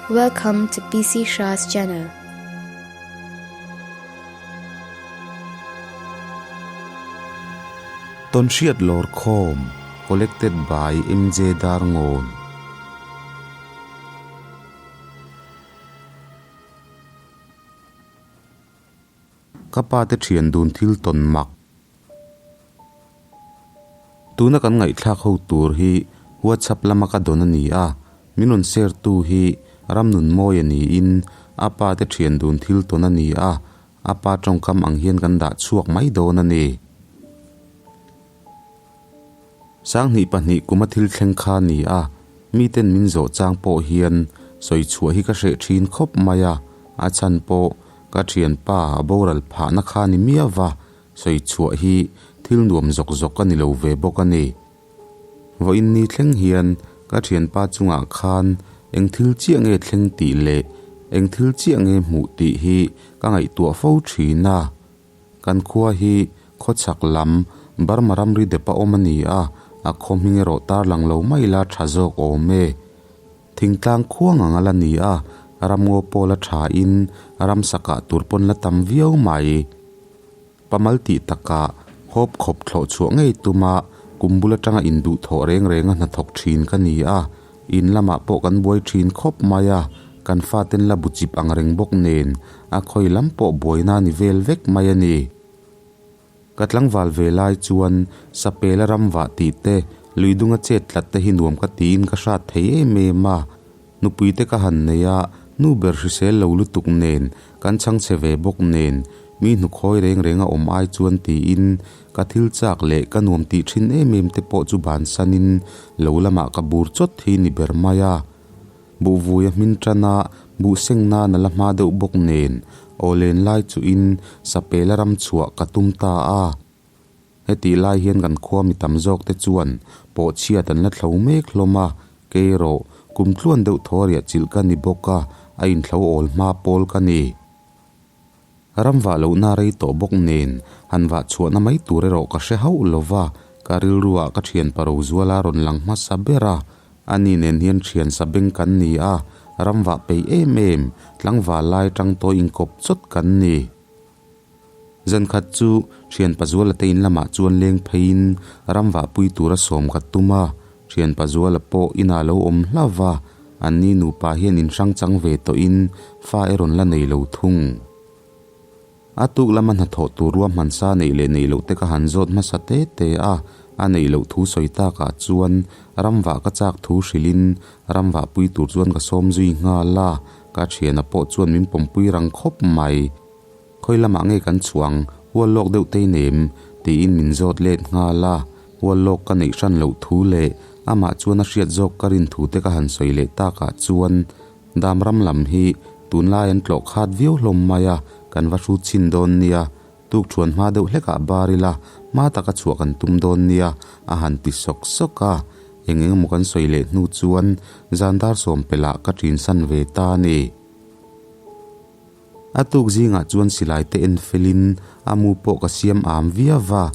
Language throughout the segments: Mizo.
Welcome to PC Shah's channel. Tawnhriat Lawrkhawm Collected by MJ Darngawn. Ka pa te thian dun thil tawn mak. Tuna kan ngaihthlak ho tur hi WhatsApp lama ka dawn a ni a, min rawn share tu hi Ramnunmawia niin a pa te thian dun thil tawn a ni a, a pa tawngkam ang hian kan dah chhuak mai dawn a ni. 2002 kuma thil thleng kha a ni a, miten min zawh chang pawh hian sawi chhuah hi ka hreh thin khawp mai a, a chhan pawh ka thianpa a boral phahna kha a ni miau va, sawi chhuah hi thil nuam zawk zawk a ni lo ve bawk a ni. Vawiin ni thleng hian ka thianpa chungah khan eng thil chiah nge thleng tih leh eng thil chiah nge hmuh tih hi ka ngaihtuah fo thin a. Kan khua hi khawchhak lam Burma ramri dep a awm a ni a, a khaw hming erawh tarlang lo mai la tha zawk awm e. Thingtlang khuang ang a la ni a, ramngaw pawl a tha in ramsa kah tur pawn la tam viau mai. Pamal tih takah hawp khawp thlawh chhuah ngei tuma kum bul atanga induhthawh reng renga hnathawk thin ka ni a, In lamah pawh kan buai thin khawp mai a, kan faten la bu chip ang reng bawk nen a khawi lam pawh buaina ni vel vek mai a ni. Ka tlangval ve lai chuan Sapela ram vah tih te, lui dunga chet tlat te hi nuam ka tiin ka hrat thei em em a. Nupui te ka han nei a, nu ber hrisel lo lutuk nen, kan chhangchhe ve bawk nen, mi hnukhawi reng reng a awm ai chuan tiin Ka thil chak leh ka nuam tih thin em em te pawh chu bansanin lo lamah ka bur chawt hi ni ber mai a. Buhvui a hmin tan a, buh seng nan a la hma deuh bawk nen aw len lai chuhin sapela ram chhuah ka tum ta a. Hetih lai hian kan khua mi tam zawk te chuan pawhchhiat an la thlo mek hlawm a, kei erawh kum tluan deuh thaw riah chilh ka ni bawk a, a inthlo awl hma pawl ka ni. Ram vah lohna rei tawh bawk nen han vah chhuahna mai tur erawh ka hre hauh lo va, ka rilruah ka thian pa Rozuala rawn lang hmasa ber a, ani nen hian thian sa beng kan ni a, ram vah peih em em, tlangval lai tang tawh inkawp chawt kan ni. Zankhat chu thian pa Zuala te in lamah chuan leng pheiin ram vah pui tura sawm ka tum a, Thian Pazuala pawh inah lo awm hlauh va, anni nupa hian inhrang chang ve tawhin fa e rawn la nei lo thung. A tuk lama hnathawh tur ruahman sa neih leh neih loh te ka han zawt hmasa te te a, a neih loh thu sawi takah chuan ramvah ka chak thu hrilhin ramvah pui tur chuan ka sawm zui nghal a, ka thiana pawh chuan min pawmpui rang khawp mai. Khawi lamah nge kan chhuang, hual lawk deuh tei nem? tiin min zawt let nghal a, hual lawk ka neih hran loh thu leh amah chuan a hriat zawk ka rin thu te ka han sawi leh takah chuan Damram lam hi tunlai an tlawh khat viau hlawm mai a, kan va hrut chhin dawn nia, tukṭhuan hma deuh hlekah bar ila hma taka chhuah kan tum dawn nia a han ti sawk sawk a, eng eng emaw kan sawi leh hnu chuan zan dar sawmpelh ah ka ṭinsan ve ta a ni. A tuk zingah chuan silai te en felin a mu pawh ka siam am viau va,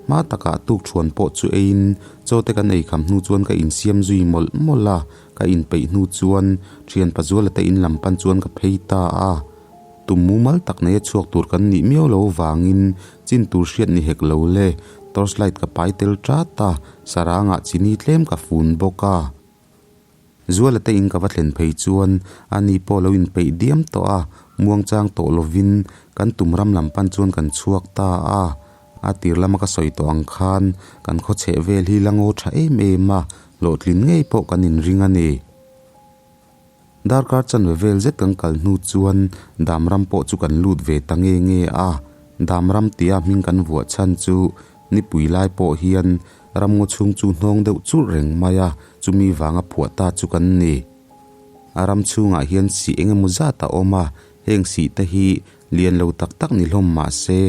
hma takah tuk thuan pawh chu eiin chaw te kan ei kham hnu chuan ka insiam zui mawlh mawlh a, ka inpeih hnu chuan thian Pazuala te in lam pan chuan ka phei ta a. Tum mumal tak nei a chhuak tur kan nih miau lo vangin chin tur hriat ni hek lo le, torchlight ka pai tel tat a, sarangah chini tlem ka fun bawk a. Zuala te in ka va thlen phei chuan a ni pawh lo inpeih diam tawh a, muangchang tawh lovin kan tum ram lam pan chuan kan chhuak ta a. A tir lama ka sawi tawh ang khan kan khaw chheh vel hi la ngaw tha em em a, hlawhtlin ngei pawh kan inring a ni. Darkar chanve vel zet kan kal hnu chuan dam ram pawh chu kan lut ve ta nge nge a, dam ram tia hming kan vuah chhan chu nipui lai pawh hian Ramngaw chhung chu hnawng deuh churh reng mai a, chumi vanga phuah ta chu kan ni. A ram chhungah hian sih eng emaw zat a awm a, heng sih te hi lian lo tak tak ni hlawm mah se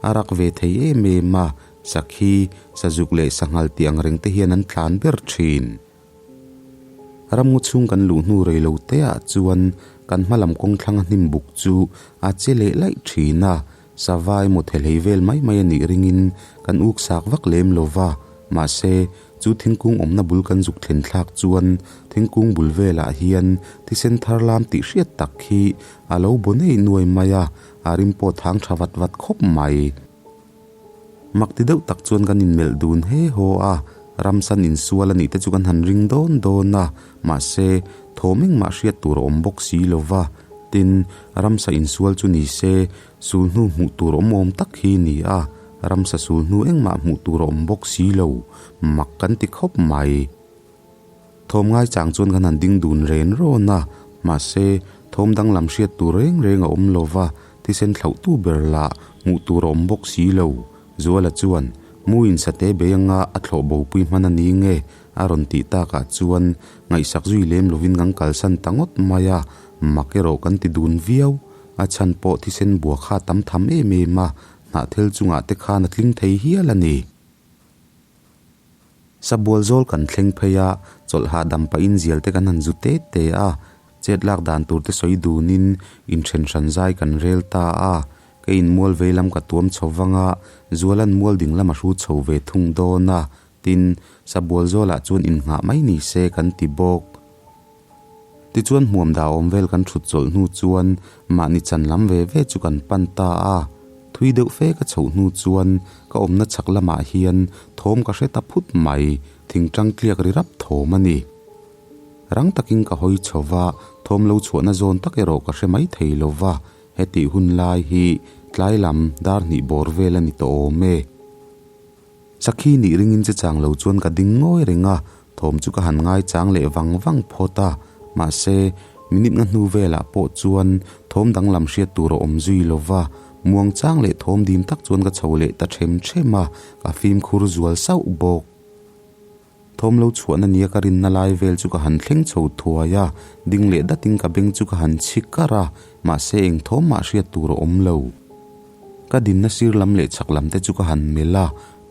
a rak ve thei em em a, sakhi, sazuk leh sanghal tih ang reng te hian an tlan ber thin. Ramngaw chhung kan luh hnu rei lo te ah chuan kan hma lam kawng thlanga hnim buk chu a che leh laih thin a, Sava emaw thelhei vel mai mai a nih ringin kan uk sak vak lem lo va, mahse Chu thingkung awmna bul kan zuk thlen thlak chuan thingkung bul velah hian thisen thar lam tih hriat tak hi a lo bu nei nuai mai a, a rim pawh thang tha vat vat khawp mai. Mak ti deuh tak chuan kan inmelh dun he haw a, ramsan insual a nih te chu kan han ring dawn dawn a, mahse thawm engmah hriat tur a awm bawk si lo va, tin, ramsa insual chu ni se sulhnu hmuh tur awm awm tak hi ni a, ramsa sulhnu engmah hmuh tur a awm bawk si lo, mak kan ti khawp mai. Thawm ngaichang chuan kan han ding dun ren rawn a, mahse, thawm danglam hriat tur reng reng a awm lo va, thisen thlauhtu ber lah hmuh tur a awm bawk si lo. Zuala chuan, Muin sate bei anga a thlawh bopui hman a ni nge? a rawn tih takah chuan ngaihsak zui lem lovin kan kalsan ta ngawt mai a, mak erawh kan ti dun viau. A chhan pawh thisen bua kha a tam tham em em a, hnahthel chungah te khan a tling thei hial a ni. Sabual zawl kan thleng phei a, chawlh hahdam pahin zial te kan han zu te te a, chet lak dan tur te sawi dunin inthen hran zai kan rel ta a, ka inmual vei lam ka tuam chho vang a, Zualan mual ding lam a hru chho ve thung dawn a, tin, Sabual zawlah chuan innghah mai ni se kan ti bawk. Tichuan hmuam dah awm vel kan thut chawlh hnu chuan mahni chan lam ve ve chu kan pan ta a, thui deuh fe ka chhoh hnu chuan ka awmna chhak lamah hian thawm ka hre ta phut mai, thingtang tliak ri rap thawm a ni. Rang takin ka hawi chho va, thawm lo chhuahna zawn tak erawh ka hre mai thei lo va, hetih hun lai hi tlai lam dar hnih bawr vel a ni tawh awm e. Sakhi nih ringin che chang lo chuan ka ding ngawi reng a, thawm chu ka han ngai chang leh vang vang phawt a, mahse, minute nga hnu velah pawh chuan thawm danglam hriat tur a awm zui lo va, muang chang leh thawm dim tak chuan ka chho leh ta them them a, ka fimkhur zual sauh bawk. Thawm lo chhuahna nia ka rinna lai vel chu ka han thleng chho thuai a, ding leh datin ka beng chu ka han chhi kar a, mahse eng thawm mah hriat tur a awm lo. Ka dinna sir lam leh chhak lam te chu ka han melh a,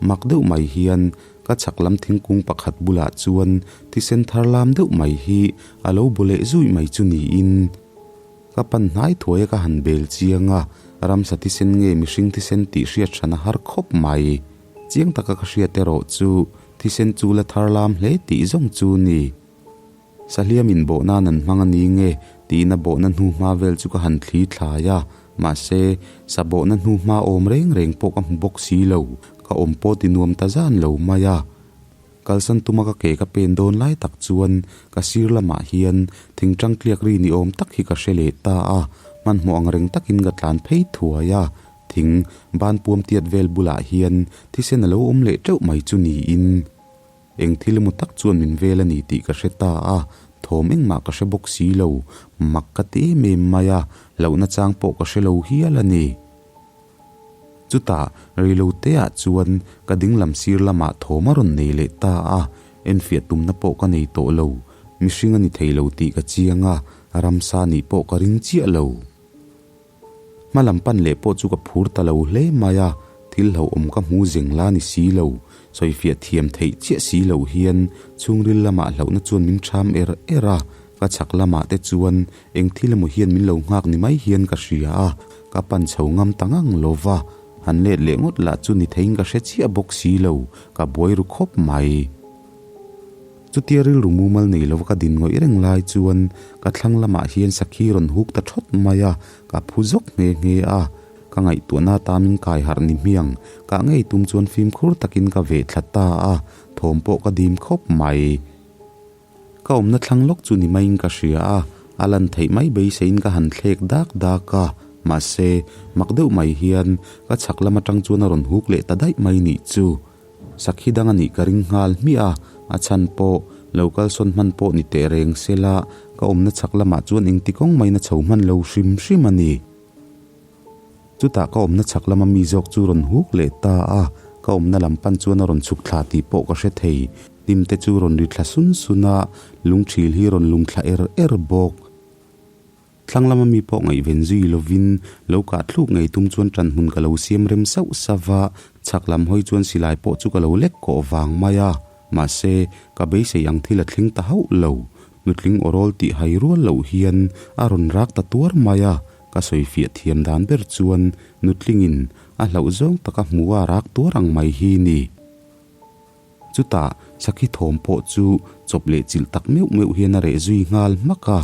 mak deuh mai hian ka chhak lam thingkung pakhat bulah chuan thisen thar lam deuh mai hi a lo bu leh zuih mai chu niin ka pan hnai thuai a ka han bel chiang a, ramsa thisen nge mihring thisen tih hriat hran a har khawp mai. Chiang taka ka hriat erawh chu thisen chu la thar lam hle tih zawng chu ni. Sahliam in bawh nan an hmang a ni nge tiin a bawhna hnu hma vel chu ka han thli thlai a, mahse, sa bawhna hnu hma awm reng reng pawh ka hmu bawk si lo, ka awm pawh ti nuam ta zan lo mai a. Kalsan tuma ka ke ka pen dawn lai tak chuan ka sir lamah hian thingtang tliak ri ni awm tak hi ka hre leh ta a, hmanhmawh ang reng takin ka tlan phei thuai a, thing ban puam tiat vel bulah hian thisen a lo awm leh teuh mai chu niin. Eng thil emaw tak chuan min vel a ni tih ka hre ta a, thawm engmah ka hre bawk si lo, mak ka ti em em mai a, hlauhna chang pawh ka hre lo hial a ni. Chutah, reiloteah chuan ka dinglam sir lamah thawm a rawn nei leh ta a, enfiah tumna pawh ka nei tawh lo, mihring a ni thei lo tih ka chiang a, ramsa nih pawh ka ring chiah lo. Hma lam pan leh pawh chu ka phur ta lo hle mai a, thil hlauhawm ka hmu zeng la ni si lo, sawifiah thiam theih chiah si loh hian chhungril lamah hlauhna chuan min ṭham er er a, ka chhak lamah te chuan eng thil emaw hian min lo nghak ni mai hian ka hria a, ka pan chho ngam ta ngang lo va, han let leh ngawt lah chu ni theiin ka hre chiah bawk si lo, ka buai ru khawp mai. Chutia rilru mumal nei lova ka din ngawih reng lai chuan ka thlang lamah hian sakhi rawn huk ta thawt mai a, ka phu zawk nghe nghe a. Ka ngaihtuahna tamin kai harh ni hmiang, kah ngei tum chuan fimkhur takin ka veh thla ta a, thawm pawh ka dim khawp mai. Ka awmna thlang lawk chu ni maiin ka hria a, a lan theih mai beiseiin ka han thlek dak dak a, mahse, mak deuh mai hian ka chhak lam atang chuan a rawn huk leh ta daih mai nih chu. Sakhi dang a nih ka ring nghal hmiah a, a chhan pawh lo kalsawn hman pawh ni teh reng se la, ka awmna chhak lamah chuan engti kawng maiin a chho hman lo hrim hrim a ni. Chutah ka awmna chhak lama mi zawk chu rawn huk leh ta a, ka awmna lam pan chuan a rawn chhuk thla tih pawh ka hre thei. Hnim te chu rawn ri thla sun sun a, lungthil hi rawn lum thla er er bawk. Thlang lama mi pawh ngaihven zui lovin lo kah thluk ngei tum chuan ṭan hmun ka lo siam rem sauh sauh a, chhak lam hawi chuan silai pawh chu ka lo lek kawh vang mai a. Mahse, ka beisei ang thil a thleng ta hauh lo. Nutling awrawl tih hai rual loh hian a rawn rak ta tuar mai a, ka sawifiah thiam dan ber chuan nutlingin a hlauh zawng taka hmuha rak tuar ang mai hi ni. Chutah, Sakhi thawm pawh chu chawp leh chilh tak meuh meuh hian a reh zui nghal hmak a.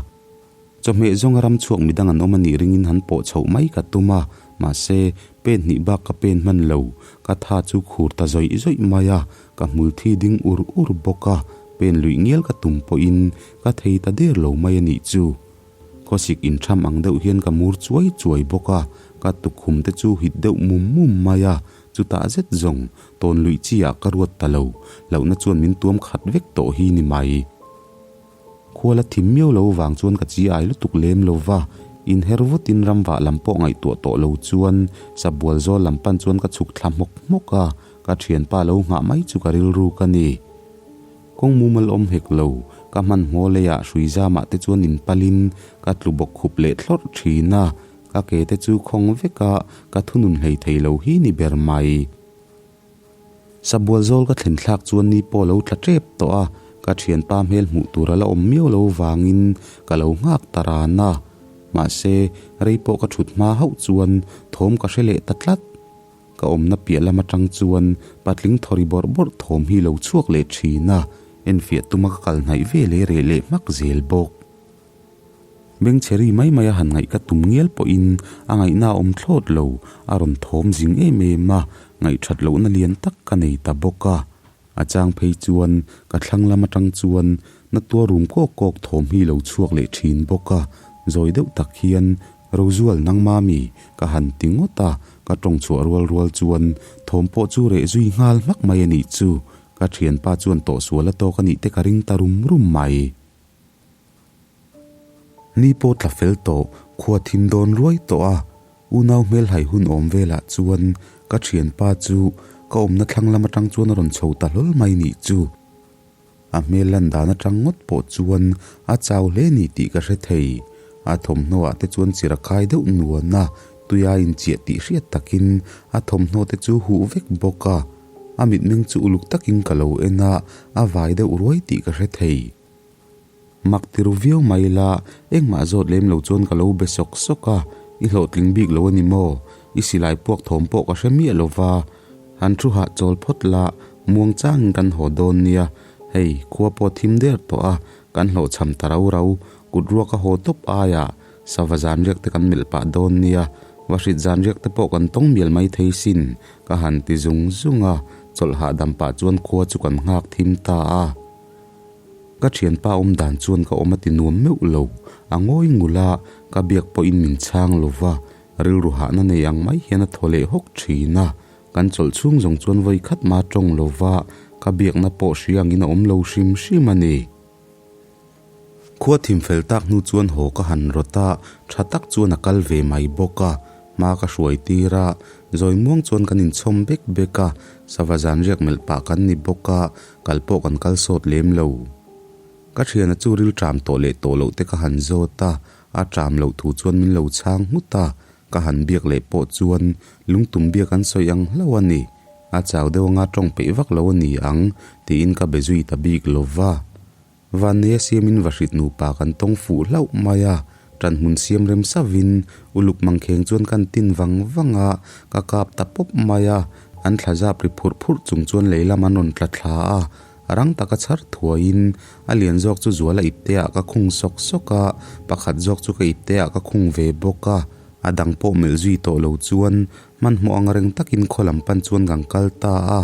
Chawhmeh zawnga ram chhuak midang an awm a nih ringin han pawh chhoh mai ka tum a, mahse, pen hnih bak ka pen hman lo, ka tha chu khur ta zawih zawih mai a, ka hmul thi ding ur ur bawk a, pen luih ngial ka tum pawhin ka thei ta der lo mai a nih chu. Khawsik intham ang deuh hian ka mur chuai chuai bawk a, ka tukhum te chu hit deuh mum mum mai a, chutah zet zawng tawn luih chi ah ka ruat ta lo, hlauhna chuan min tuam khat vek tawh hi ni mai. Khual a thim miau lo vang chuan ka chi ai lutuk lem lo va, inher vutin ramvah lam pawh ngaihtuah tawh lo chuan sabual zawl lam pan chuan ka chhuk thla hmawk hmawk a, ka thianpa lo nghah mai chu ka rilru ka ni. Kawng mumal awm hek lo, ka hmanhmawh leiah hrui zamah te chuan inpalin ka tlu bawk khup leh thlawrh thin a, ka ke te chu khawng vek a, ka thunun hlei thei lo hi ni ber mai. Sabual zawl ka thlen thlak chuan ni pawh lo tla tep tawh a, ka thianpa hmel hmuh tur a la awm miau lo vangin ka lo nghak ta ran a. Mahse, rei pawh ka thut hma hauh chuan thawm ka hre leh ta tlat. Ka awmna piah lam atang chuan patling thawri bawrh bawrh thawm hi lo chhuak leh thin a, enfiah tuma ka kal hnaih ve leh reh leh hmak zel bawk. Bengchheri mai mai a han ngaih ka tum ngial pawhin a ngaihna a awm thlawt lo, a rawn thawm zing em em a, ngaihthat lohna lian tak ka nei ta bawk a. A chang phei chuan ka thlang lam atang chuan na tuar rum kawk kawk thawm hi lo chhuak leh thin bawk a, zawi deuh tak hian Rozual nangma mi ka han ti ngawt a, ka tawng chhuah rual rual chuan thawm pawh chu reh zui nghal hmak mai a nih chu, ka thianpa chuan tawhsual a tawk a nih te ka ring ta rum rum mai. Ni pawh tla fel tawh, khua thim dawn ruai tawh a, unau hmelhai hun awm velah chuan ka thianpa chu ka awmna thlang lam atang chuan a rawn chho ta hlawl mai nih chu. A hmel lan dan atang ngawt pawh chuan a chau hle ni tih ka hre thei. A thawmhnaw ah te chuan chira kai deuh nuan a, tuia inchiah tih hriat takin a thawmhnaw te chu huh vek bawk a. A mitmeng chu uluk takin ka lo en a, a vai deuh ruai tih ka hre thei. Mak ti ru viau mai la, engmah zawt lem lo chuan ka lo be sawk sawk a, i hlawhtling bik lo a ni maw? I silai puak thawm pawh ka hre miah lo va, han thu hah chawl phawt la, muang changin kan haw dawn nia, hei khua pawh thim der tawh a, kan hlawhchham ta rau rau, kut ruak a haw tawp aiah sava zan riak te kan melh pah dawn nia, va hrit zan riak te pawh kan tawng mial mai thei sin, ka han ti zung zung a, chawlh hahdam pah chuan khua chu kan nghak thim ta a. Ka thianpa awm dan chuan ka awm a ti nuam meuh lo, a ngawi ngul a, ka biak pawhin min chhang lo va, rilru hahna nei ang mai hian a thaw leh hawk thin a, kan chawlh chhung zawng chuan vawi khat ma tawng lo va, ka biakna pawh hria angin a awm lo hrim hrim a ni. Khua thim fel tak hnu chuan haw ka han rawt a, tha tak chuan a kal ve mai bawk a, hma ka hruai tir a, zawi muang chuan kan inchhawm bek bek a, sava zan riak melh pah kan ni bawk a, kal pawh kan kal sawt lem lo. Ka thiana chu ril ṭam tawh leh tawh loh te ka han zawt a, a ṭam loh thu chuan min lo chhang nghut a, ka han biak leh pawh chuan lungtum biak an sawi ang hlauh a ni, a chau deuh anga ṭawng peih vak lo a ni ang tiin ka be zui ta bik lo va. Vanneia siamin vahrit nupa kan tawng fuh hlauh mai a, ṭan hmun siam rem savin uluk mangkheng chuan kan tin vang vang a, ka kap ta pawp mai a, an thla zap ri phurh phurh chung chuan lei lam an rawn tla thla a, rang taka chhar thuaiin a lian zawk chu zuala ipte ah ka khung sawk sawk a, pakhat zawk chu ka ipte ah ka khung ve bawk a, a dang pawh melh zui tawh lo chuan hmanhmawh ang reng takin khaw lam pan chuan kan kal ta a.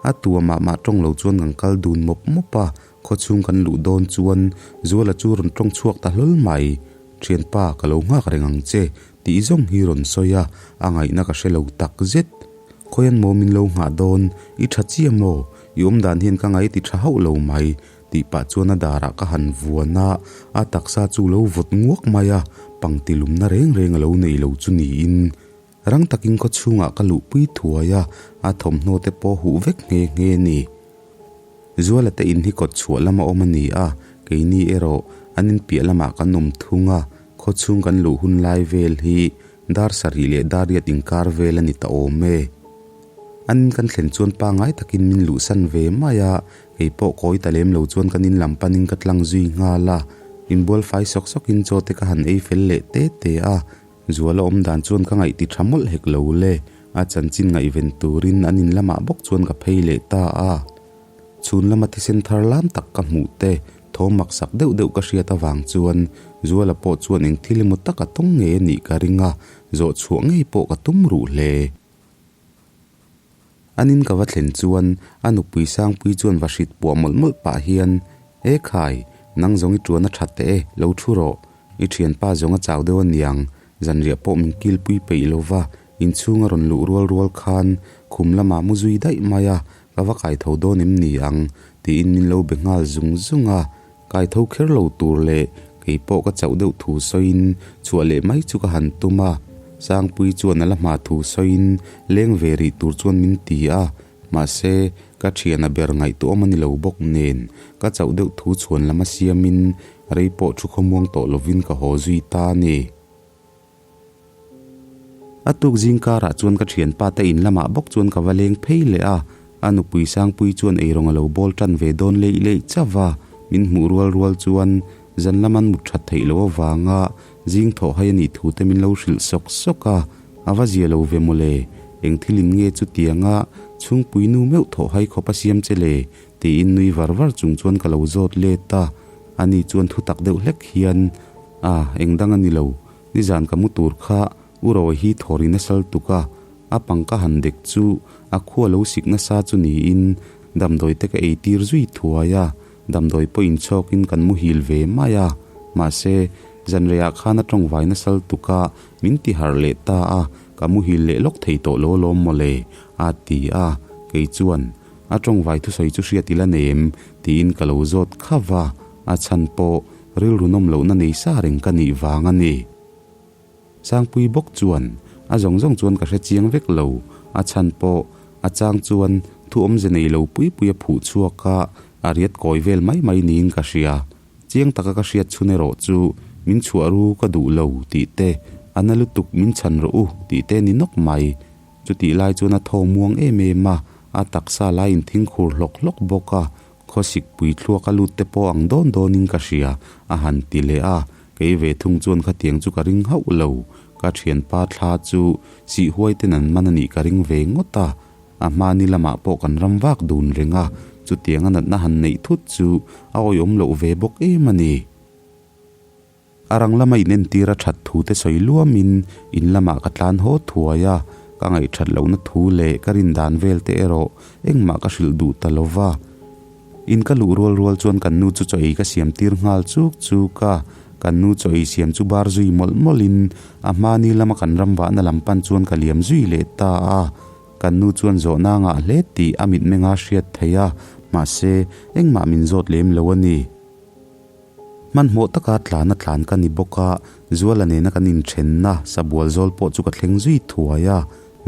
A tua mah mah tawng lo chuan kan kal dun mawp mawp a, khawchhung kan luh dawn chuan Zuala chu rawn tawng chhuak ta hlawl mai. Thianpa, ka lo nghak reng ang che, tih zawng hi rawn sawi a, a ngaihna ka hre lo tak zet. Khawian maw min lo nghah dawn, i tha chiah maw? I awm dan hian ka ngai ti tha hauh lo mai, tih pah chuan a darah ka han vuan a, a taksa chu lo vawt nguak mai a, pangti lumna reng reng a lo nei lo chu niin. Rang takin khaw chhungah ka luhpui thuai a, a thawmhnaw te pawh huh vek nghe nghe a ni. Zuala te in hi kawt chhuah lama awm a ni a, keini erawh an in piah lamah kan awm thung a, khaw chhung kan luh hun lai vel hi dar sarih leh dar riat inkar vel a ni ta awm e. An in kan thlen chuan pangngai takin min luhsan ve mai a, kei pawh kawi ta lem lo chuan kan in lam panin ka tlang zui nghal a, inbual fai sawk sawkin chaw te ka han ei fel leh te te a, Zuala awm dan chuan ka ngaih ti tha mawlh hek lo le, a chanchin ngaihven turin an in lamah bawk chuan ka phei leh ta a. Chhun lama thisen thar lam tak ka hmuh te, thawm maksak deuh deuh ka hriat avang chuan Zuala pawh chuan eng thil emaw tak a tawng ngei a nih ka ring a, zawh chhuah ngei pawh ka tum ruh hle. An in ka va thlen chuan a nupui Sangpui chuan va hrit puah mawlh mawlh pah hian, E khai, nang zawng i tuan a that teh e, lo thu rawh. I thianpa zawng a chau deuh aniang, zanriah pawh min kilpui peih lo va, inchhung a rawn luh rual rual khan khum lamah mu zui daih mai a, ka va kai tho dawn em ni ang? tiin min lo be nghal zung zung a, kai tho kher lo tur leh kei pawh ka chauh deuh thu sawiin chhuah leh mai chu ka han tum a, Sangpui chuan a la hma thu sawiin leng ve rih tur chuan min ti a, mahse ka thiana ber ngaihtuahawm a ni lo bawk nen ka chauh deuh thu chhuan lam a siamin rei pawh thu khawmuang tawh lovin ka haw zui ta a ni. A tuk zing karah chuan ka thianpa te in lamah bawk chuan ka va leng phei leh a, a nupui Sangpui chuan eirawng a lo bawl tan ve dawn leih leih chauh va, min hmuh rual rual chuan zan lam an mut that theih loh avanga zing thawh hai a nih thu te min lo hrilh sawk sawk a, a va zia lo ve mawle, eng thil in nge chutianga chhungpui nu meuh thawh hai khawp a siam che le tiin nui var var chung chuan ka lo zawt let a, ani chuan thutak deuh hlek hian, A, eng dang a ni lo, nizan ka mu tur kha u Rawi hi thawrin a sal tuk a, a pang ka han dek chu a khua lo sik nasa chu niin damdawi te ka ei tir zui thuai a, damdawi pawh inchhawkin kan muhil ve mai a, mahse, zanreiah khan a tawngvai nasal tuk a, min ti harh leh ta a, ka muhil leh lawk thei tawh lo alawm mawle, a ti a, kei chuan a tawngvai thusawi chu hriat ila nei em? tiin ka lo zawt khauh a, a chhan pawh rilru nawm lohna nei sa reng ka nih vang a ni. Sangpui bawk chuan a zawng zawng chuan ka hre chiang vek lo, a chhan pawh a chang chuan thu awmze nei lo pui pui a phuh chhuak a, a riat kawi vel mai mai niin ka hria. Chiang taka ka hriat chhun erawh chu min chhuah ru ka duh lo tih te, a na lutuk min chhan rawh u tih te ni nawk mai. Chutih lai chuan a thaw muang em em a, a taksa lai inthing khur hlawk hlawk bawk a, khawsik pui thluak a lut te pawh ang dawn dawnin ka hria, a han ti leh a, kei ve thung chuan khatiang chu ka ring hauh lo, ka thianpa thla chu sih huai ten an man a nih ka ring ve ngawt a, a hmani lamah pawh kan ram vak dun reng a, chutiang a natna han neih thut chu a awihawm loh ve bawk em a ni. A rang lama in entir a that thu te sawi luamin in lamah ka tlan haw thuai a, ka ngaihthat lohna thu leh ka rin dan vel te erawh engmah ka hrilh duh ta lo va. In ka luh rual rual chuan kan nu chu chaw ei ka siam tir nghal chuk chuk a, kan nu chaw ei siam chu bar zui mawlh mawlhin a hmani lama kan ram vahna lam pan chuan ka liam zui leh ta a. Kan nu chuan zawhna ngah hle tih a mitmenga hriat theih a, mahse engmah min zawt lem lo a ni. Hmanhmawh taka tlana tlan ka ni bawk a, Zuala nena kan inthenna sabual zawl pawh chu ka thleng zui thuai a.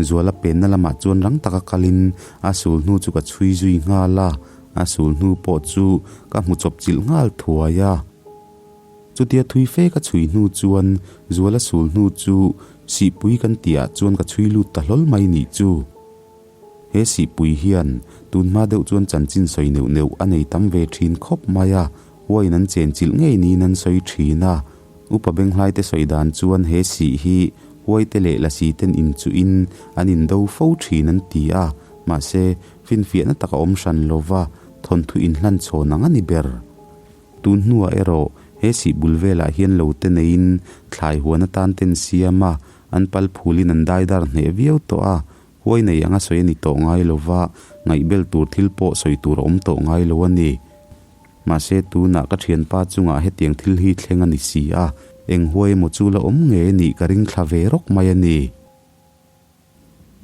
Zuala penna lamah chuan rang taka kalin a sul hnu chu ka chhui zui nghal a, a sul hnu pawh chu ka hmu chawp chilh nghal thuai a. Chutia thui fe ka chhui hnu chuan Zuala sul hnu chu sihpui kan tihah chuan ka chhui lut ta hlawl mai nih chu. He sihpui hian tun hma deuh chuan chanchin sawi neuh neuh a nei tam ve thin khawp mai a, huain an chenchilh ngei niin an sawi thin a. Upa Benghlaite sawi dan chuan he sih hi huaite leh lasi ten inchuhin an indo fo thin an ti a, mahse finfiahna tak a awm hran lova thawnthu inhlan chhawn ang a ni ber. Tun hnuah erawh he sih bul velah hian lo te neiin thlai huan atan ten siam a, an pal phulin an daidar hneh viau tawh a, Huai nei anga sawi a ni tawh ngai lo va, ngaihbel tur thil pawh sawi tur a awm tawh ngai lo a ni. Mahse, tunah ka thianpa chungah hetiang thil hi thleng a ni si a, eng huai emaw chu la awm ngei a nih ka ring thla ve rawk mai a ni.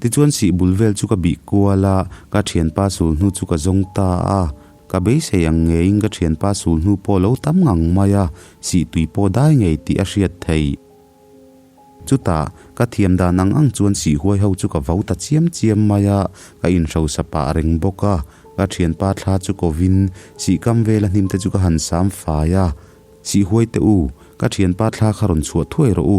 Tichuan sih bul vel chu ka bih kual a, ka thianpa sul hnu chu ka zawng ta a. Ka beisei ang ngeiin ka thianpa sul hnu pawh lo tam ngang mai a, sih tui pawh dai ngei tih a hriat theih. Chutah, ka thiam dan ang ang chuan sih huai ho chu ka vo ta chiam chiam mai a, ka inhrosa pah reng bawk a. Ka thianpa thla chu kovin sih kam vela hnim te chu ka han sam fai a. Sih huai teh u, ka thianpa thla kha rawn chhuah thuai rawh u,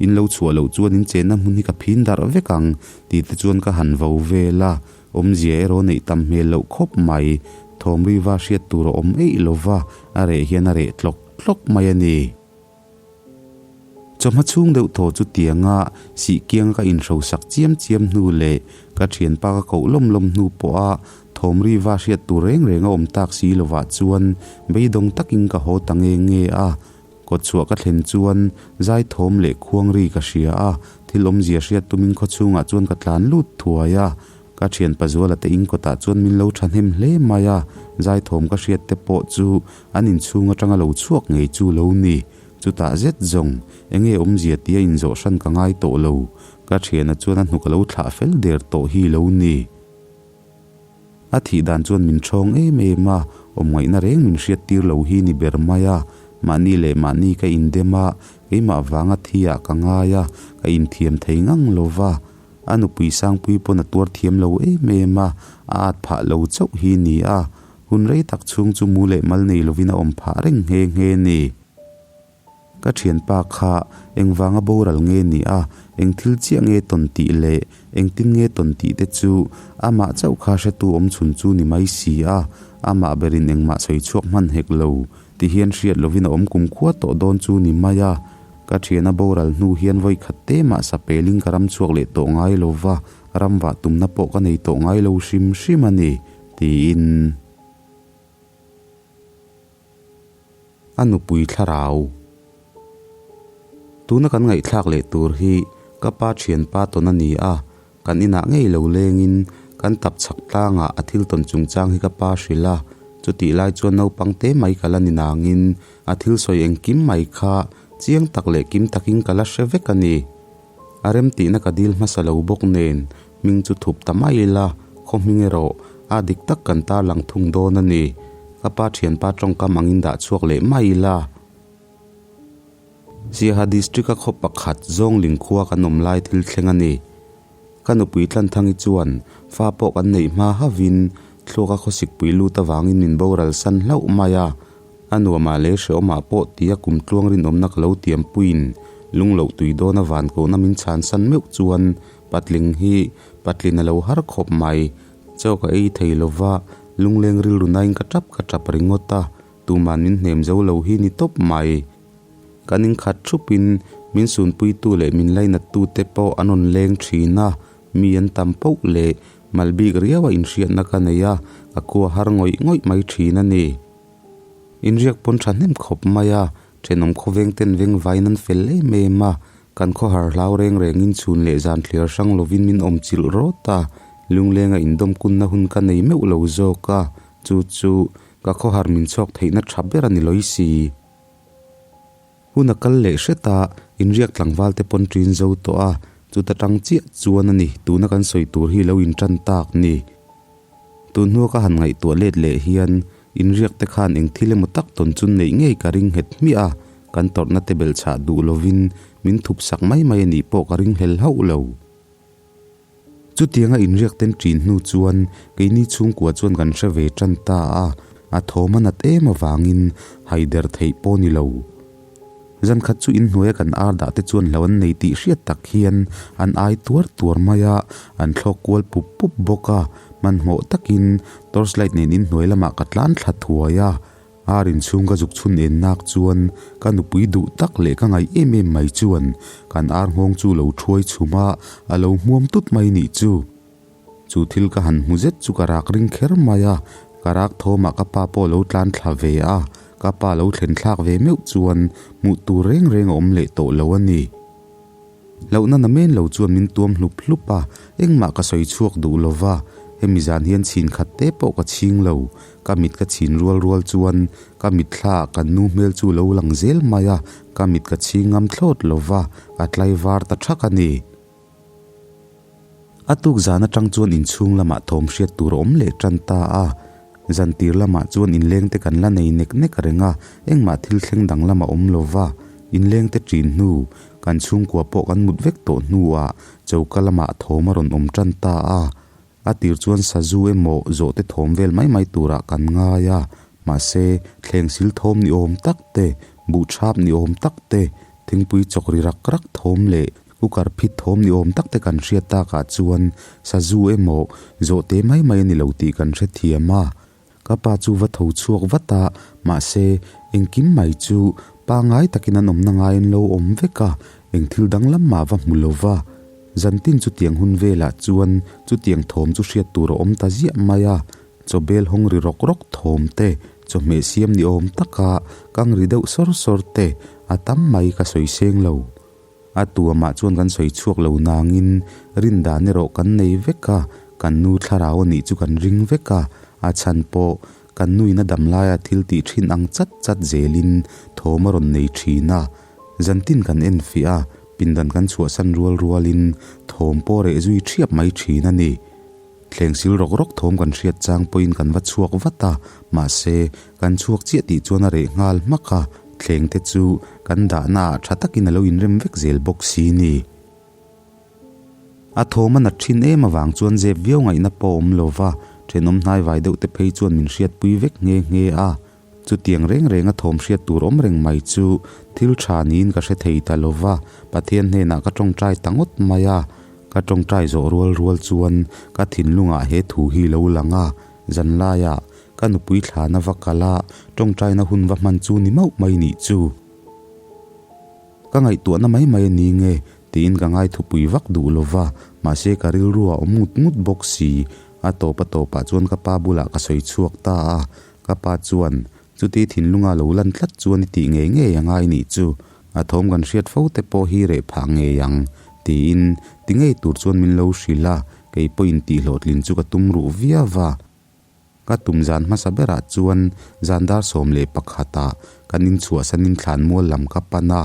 in lo chhuah loh chuan in chenna hmun hi ka phin darh vek ang, tih te chuan ka han vo vel a. Awmzia erawh neih tam hmel loh khawp mai, thawm riva hriat tur a awm eih lova, a reh hian a reh tlawk tlawk mai a ni. Chawhma chhung deuh thaw chu tianga sih kianga ka inhrosak chiam chiam hnu leh ka thianpa ka koh lawm lawm hnu pawha Thawm ri va hriat tur reng reng a awm tak si lovah chuan beidawng takin ka haw ta nge nge a. Kawtchhuah ka thlen chuan zai thawm leh khuang ri ka hria a, thil awmzia hriat tumin khawchhungah chuan ka tlan lut thuai a. Ka thian Pazuala te in kawtah chuan min lo thahnem hle mai a, zai thawm ka hriat te pawh chu an inchhung atanga lo chhuak ngei chu lo ni. Chutah zet zawng, enge awmzia tia inzawh hran ka ngai tawh lo. Ka thiana chuan a hnuk a lo thlah fel der tawh hi lo ni. A thih dan chuan min ṭhawng em em a, awmngaihna reng min hriat tir lo hi ni ber mai a. Mahni leh mahni ka indem a, keimah vanga thi ah ka ngai a, ka inthiam thei ngang lo va. A nupui Sangpui pawn a tuar thiam lo em em a, a at phah lo chauh hi ni a. Hun rei tak chhung chu mu leh mal nei lovin a awm phah reng nghe nghe ni. Ka thianpa kha engvanga boral nge ni a, eng thil chiah nge tawn tih leh engtin nge tawn tih te chu amah chauh kha hretu awm chhun chu ni mai si a, amah berin engmah sawi chhuak hman hek lo ti hian hriat lovin a awm kumkhua tawh dawn chu ni mai a. Ka thiana boral hnu hian vawi khat te mah sapelin ka ram chhuak leh tawh ngai lo va, ram vah tumna pawh ka nei tawh ngai lo hrim hrim a ni, tiin. A nupui thlarau. Tuna kan ngaihthlak leh tur hi ka pa thianpa tawn a ni a, kan inah ngei lo lengin kan tap chhak tlangah a thil tawn chungchang hi ka pa hrilh a, chutih lai chuan naupang te mai ka la ni nangin a thil sawi engkim mai kha chiang tak leh kim takin ka la hre vek a ni. A remtihna ka dil hmasa lo bawk nen hming chu thup ta mai ila, khaw hming erawh a dik tak kan tarlang thung dawn a ni. Ka pa thianpa tawngkam angin dah chhuak leh mai ila. Siaha District-a khaw pakhat Zawngling khua kan awm lai thil thleng a ni. Ka nupui Tlanthangi chuan fa pawh kan neih hma hauhin thluaka khawsikpui lut avangin min boral san hlauh mai a. A nuamah leh hrehawmah pawh tia kum tluang rinawmna ka lo tiampuiin lungloh tui dawna van kohna min chhansan meuh chuan patling hi patlin a lo har khawp mai. Chaw ka ei thei lova, lungleng rilru nain ka tap ka tap ringawt a, tuman min hnem zo lo hi ni tawp mai. Kan inkhat thupin min sunpuitu leh min lainattu te pawh an rawn leng thin a, mi an tam poh leh mal bik riaua inhriatna ka nei a, ka khua har ngawih ngawih mai thin a ni. Inriak pawn tha hnem khawp mai a, thenawm khawveng ten veng vain an fel em em a, kan khawhar hlau reng rengin chhun leh zan thliar hrang lovin min awm chilh rawt a, lunglenga indawm kunna hun ka nei meuh lo zawk a, chu chu ka khawhar min chhawk theihna tha ber a ni lawi si. Hun a kal leh hret a, inriak tlangval te pawn ṭin zo tawh a, chuta ṭang chiah chuan a ni, tuna kan sawi tur hi lo inṭan tak ni. Tun hnua ka han ngaihtuah let leh hian inriak te khan eng thil emaw tak tawn chu neih ngei ka ring nghet hmiah a, kan tawrhna te belhchhah duh lovin min thup sak mai mai a nih pawh ka ring hlel hauh lo. Chutianga inriak ten ṭin hnu chuan keini chhungkua chuan kan hre ve ṭan ta a, a thawm a nat em avangin haider theih pawh ni lo. Zan khat chu inhnuaia kan ar dah te chuan hlo an nei tih hriat tak hian an ai tuar tuar mai a, an thlawk kual pup pup bawk a, hmanhmawh takin torchlight nen inhnuai lamah ka tlan thla thuai a, ar inchhung ka zuk chhun en nak chuan ka nupui duh tak leh ka ngaih em em mai chuan kan ar nghawng chu lo thuai chhum a, a lo hmuam tut mai nih chu. Chu thil ka han hmu zet chu ka rak ring kher mai a, ka rak thawmah ka pa pawh lo tlan thla ve a, ka pa lo thlen thlak ve meuh chuan hmuh tur reng reng a awm leh tawh lo a ni. Hlauhna na men lo chuan min tuam hlup hlup a, engmah ka sawi chhuak duh lo va, hemi zan hian chhin khat te pawh ka chhing lo, ka mit ka chhin rual rual chuan ka mitthla ah kan nu hmel chu lo lang zel mai a, ka mit ka chhing ngam thlawt lo va, ka tlaivar ta thak a ni. A tuk zan atang chuan inchhung lamah thawm hriat tur a awm leh tan ta a, zan tir lamah chuan inleng te kan la nei nek nek reng a, engmah thil thleng dang lam a awm lo va, inleng te ṭin hnu, kan chhungkua pawh kan mut vek tawh hnuah choka lamah thawm a rawn awm tan ta a, a tir chuan sazu emaw zawhte thawm vel mai mai turah kan ngai a, mahse thleng sil thawm ni awm tak te, buhchhap ni awm tak te, thingpui chawk ri rak rak thawm leh Cooker phit thawm ni awm tak te kan hriat takah chuan sazu emaw zawhte mai mai a ni lo tih kan hrethiam a. Ka pa chu va tho chhuak vat a, mahse engkim mai chu pangngai takin an awmna ngai an lo awm vek a, eng thil danglam mah va hmu lo va. Zantin chutiang hun velah chuan chutiang thawm chu hriat tur a awm ta ziah mai a. Chaw bel hawng ri rawk rawk thawm te, chawhmeh siam ni awm taka kang ri deuh sawr sawr te a tam mai ka sawi seng lo. A tuamah chuan kan sawi chhuak lo nangin rin dan erawh kan nei vek a, kan nu thlarau a nih chu kan ring vek a, a chhan pawh kan nuin a dam laia thil tih thin ang chat chat zelin thawm a rawn nei thin a. Zantin kan en fiah a, pindan kan chhuahsan rual rualin thawm pawh reh zui thiap mai thin a ni. Thleng sil rawk rawk thawm kan hriat chang pawhin kan va chhuak vat a, mahse, kan chhuak chiah tih chuan a reh nghal hmak a, thleng te chu kan dahna ah tha takin a lo inrem vek zel bawk si ni. A thawm a nat thin em avang chuan zep viau ngaihna pawh a awm lo va, thenawm hnaivai deuh te phei chuan min hriatpui vek nghe nghe a. Chutiang reng renga thawm hriat tur awm reng mai chu thil tha niin ka hre thei ta lo va, Pathian hnenah ka tawngtai ta ngawt mai a. Ka tawngtai zawh rual rual chuan ka thinlungah he thu hi lo lang a, zanlaiah ka nupui thlana va kal a, tawngtaina hun va hman chu ni mauh mai nih chu. Ka ngaihtuahna mai mai a ni nge tiin ka ngaithupui vak duh lo va, mahse ka rilru a awm ngut ngut bawk si. A tawp a tawpah chuan ka pa bulah ka sawi chhuak ta a, Ka pa chuan, Chuti thinlunga lo lan tlat chuan i tih ngei ngei a ngai nih chu, a thawm kan hriat fo te pawh hi reh phah ngei ang, tiin ti ngei tur chuan min lo hrilh a, kei pawhin tih hlawhtlin chu ka tum ruh viau va. Ka tum zan hmasa berah chuan zan dar 11 ah kan inchhuahsanin thlanmual lam ka pan a,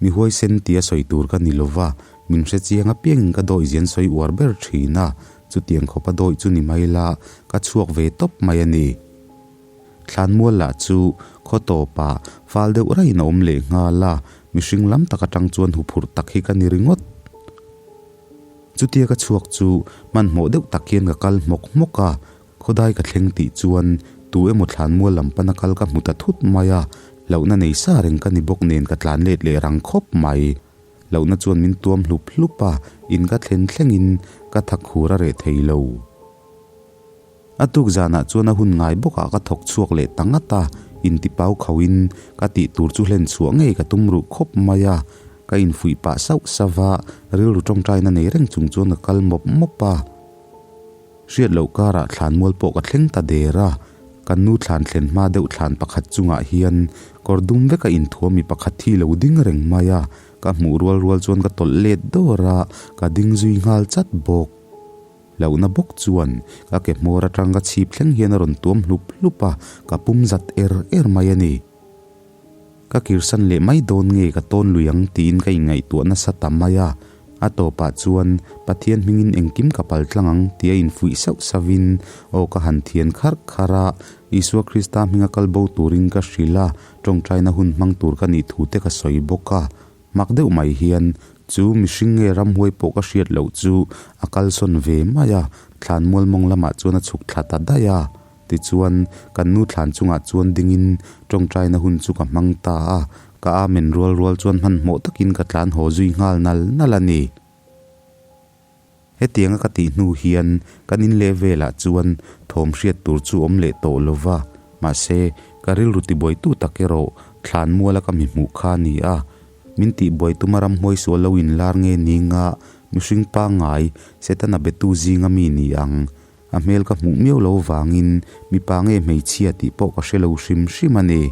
Mi huaisen tia sawi tur ka ni lova, min hre chiang apiangin ka dawi zian sawi uar ber thin a, chutiang khawpa dawi chu ni mai la, ka chhuak ve tawp mai a ni. Thlanmual lah chu khaw tawpah fal deuh raiin a awm leh nghal a, mihring lam tak atang chuan huphurh tak hi ka ni ringawt. Chutia ka chhuak chu hmanhmawh deuh tak hian ka kal hmawk hmawk a, Khawdai ka thleng tih chuan tu emaw thlanmual lam pana kal ka hmu ta thut mai a, hlauhna nei sa reng ka ni bawk nen ka tlan let leh rang khawp mai. Hlauhna chuan min tuam hlup hlup a, in ka thlen thlengin ka thak khur a reh thei lo. A tuk zanah chuan a hun ngai bawkah ka thawk chhuak leh ta ngat a, intipau khauhin ka tih tur chu hlen chhuah ngei ka tum ruh khawp mai a, ka infuih pah sauh sauh a, rilru tawngtaina nei reng chung chuan ka kal mawp mawp a. Hriat loh karah thlanmual pawh ka thleng ta der a, kan nu thlan thlen hma deuh thlan pakhat chungah hian kawr dum veka inthuam mi pakhat hi lo ding reng mai a, ka hmuh rual rual chuan ka tawlh let dawr a, ka ding zui nghal chat bawk. Hlauhna bawk chuan ka ke hmawr atang ka chhip thleng hian a rawn tuam hlup hlup a, ka pum zat er er mai a ni. Ka kirsan leh mai dawn nge ka tawn lui ang tiin ka inngaihtuah nasa ta mai a. A tawpah chuan Pathian hmingin engkim ka pal tlang ang tia infuih sauh sauhin aw ka han thian kharh kharh a. Isua Krista hminga kal bo turin ka hrilh a, tawngtaina hun hmang tur ka nih thu te ka sawi bawk a. Mak deuh mai hian chu mihring nge ramhuai pawh ka hriat loh chu a kalsawn ve mai a, thlanmual mawng lamah chuan a chhuk thla ta daih a. Tichuan, kan nu thlan chungah chuan dingin tawngtaina hun chu ka hmang ta a, ka amen rual rual chuan hmanhmawh takin ka tlan haw zui nghal nal nal a ni. Hetianga ka tih hnu hian kan in leh velah chuan thawm hriat tur chu awm leh tawh lo va, mahse, ka rilru tibuaitu tak erawh thlan muala ka mi hmuh kha a ni a. Min tihbuai tuma ramhuai sual lo inlar nge ni nga mihring pangngai Setana betu zinga mi ni ang. A hmel ka hmuh miau lo vangin mipa nge hmeichhia tih pawh ka hre lo hrim hrim a ni.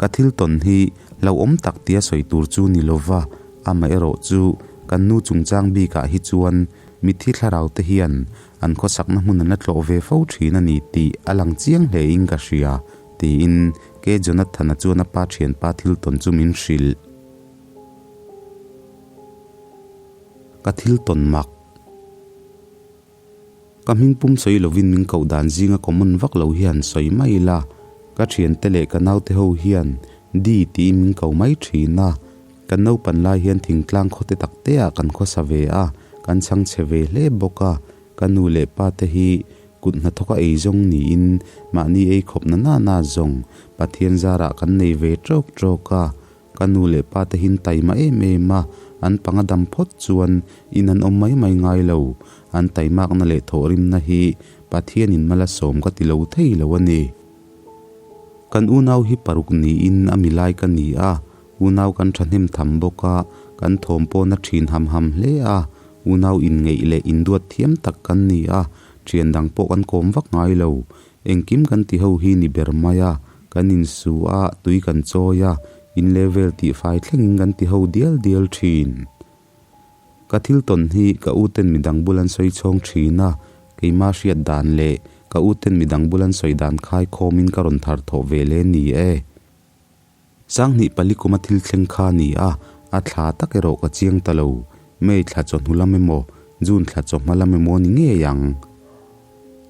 Ka thil tawn hi hlauhawm tak tia sawi tur chu ni lova, amaherawh chu kan nu chungchang bikah hi chuan mitthi thlarau te hian an khawsakna hmun an la tlawh ve fo thin a ni tih a lang chiang hlein ka hria, tiin K. Jonathan-a chuan a pa thianpa thil tawn chu min hrilh. Ka thil tawn mak. Ka hmingpum sawi lovin min koh dan zinga common vak lo hian sawi mai ila, ka thiante leh ka naute ho hian Di tiin min ko mai thin a. Kan naupan lai hian thingtlang khawte tak te ah kan khawsa ve a, kan chhangchhe ve hle bawk a. Ka nu leh pa te hi kut hnathawka ei zawng niin mahni ei khawp na na na zawng Pathian zarah kan nei ve tawk tawk a. Ka nu leh pa te hin taima em em a, an panga dam phawt chuan in an awm mai mai ngai lo. An taimakna leh thawhrimna hi Pathianin mal a sawm ka ti lo thei lo a ni. Kan unau hi paruk niin a milai ka ni a, unau kan thahnem tham bawk a, kan thawm pawhna thin ham ham hle a, unau inngeih leh induat thiam tak kan ni a. Thian dang pawh kan kawm vak ngai lo. Engkim kan ti ho hi ni ber mai a, kan insu a, tui kan chawi a, in level tihfai thlengin kan ti ho dial dial thin. Ka thil tawn hi ka u ten midang bul an sawi chhawng thin a, keima hriat dan leh ka u ten midang bul an sawi dan khai khawmin ka rawn thar thawh ve le ni e. Sanghnih pali kuma thil thleng kha a ni a, a thla tak erawh ka chiang ta lo. May thla chawhnu lam emaw, June thla chawhma lam emaw ni ngei ang.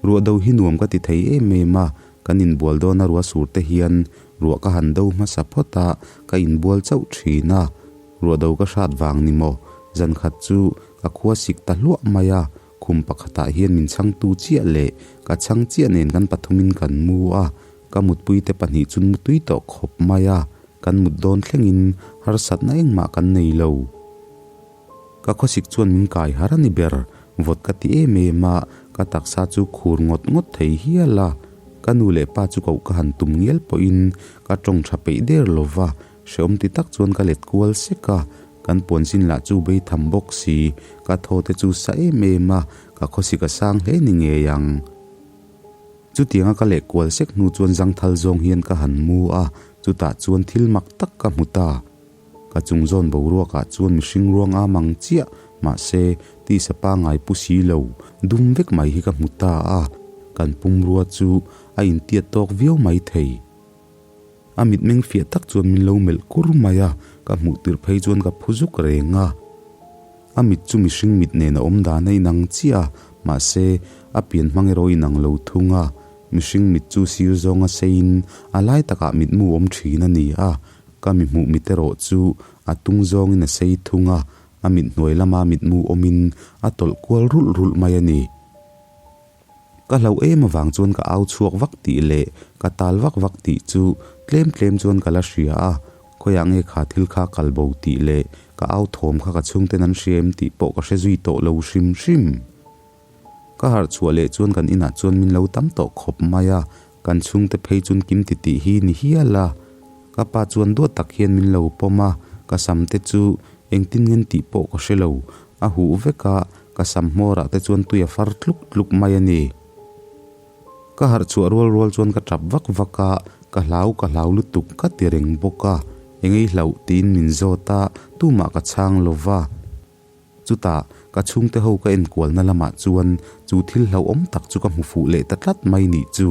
Ruah do hi nuam ka ti thei em em a, kan inbual dawna ruah sur te hian ruah ka han do hmasa phawt a, ka inbual chauh thin a. Ruah do ka hrat vang ni maw? Zan khat chu ka khua sik ta hluah mai a, khum pakhatah hian min chhangtu chiah leh ka chhang chiah nen kan pathumin kan mu a, Ka mutpui te pahnih chun mutui tawh khawp mai a, kan mut dawn thlengin harsatna engmah kan nei lo. Ka khawsik chuan min kai har a ni ber, vawt ka ti em em a, ka taksa chu khur ngawt ngawt thei hial a. Ka nu leh pa chu koh ka han tum ngial pawhin ka tawng tha peih der lo va, hrehawm ti tak chuan ka let kual sek a, kan puanzin lah chu bei tham bawk si, ka thaw te chu sa em em a, ka khawsik a sang hle ni ngei ang. Chutianga ka leh kual sek hnu chuan zangthal zawng hian ka han mu a, chutah chuan thil mak tak ka hmu ta. Ka chung zawn boruakah chuan mihring ruang a mang chiah, mahse, tisa pangai pu si lo, dum vek mai hi ka hmu ta a, kan pumrua chu a intiat tawk viau mai thei. A mitmeng fiah tak chuan min lo melh kur mai a, ka hmuh tirh phei chuan ka phu zuk reng a. A mit chu mihring mit nen a awm dan a inang chiah a, mahse, a pian hmang erawh a inang lo thung a. Mihring mit chu sir zawnga seiin a lai takah mitmu awm thin a ni a, ka mi hmuh mit erawh chu a tung zawngin a sei thung a, a mit hnuai lama mitmu awmin a tawlh kual rulh rulh mai a ni. Ka hlauh em avang chuan ka au chhuak vak tih leh ka tal vak vak tih chu tlem tlem chuan ka la hria a, khawiah nge kha thil kha kal bo tih leh ka au thawm kha ka chhungten an hria em tih pawh ka hre zui tawh lo hrim hrim. Ka harh chhuah leh chuan kan inah chuan min lo tam tawh khawp mai a, kan chhungte phei chuan kim ti tih hi ni hial a. Ka pa chuan duat tak hian min lo pawm a, ka sam te chu engtin ngen tih pawh ka hre lo, a huh vek a, ka sam hmawrah te chuan tui a far tluk tluk mai a ni. Ka harh chhuah rual rual chuan ka tap vak vak a, ka hlau ka hlau lutuk ka ti reng bawk a, engei hlauh tiin min zawt a, tumah ka chhang lo va. Chutah, ka chhungte ho ka enkualna lamah chuan chu thil hlauhawm tak chu ka hmu fuh leh ta tlat mai nih chu.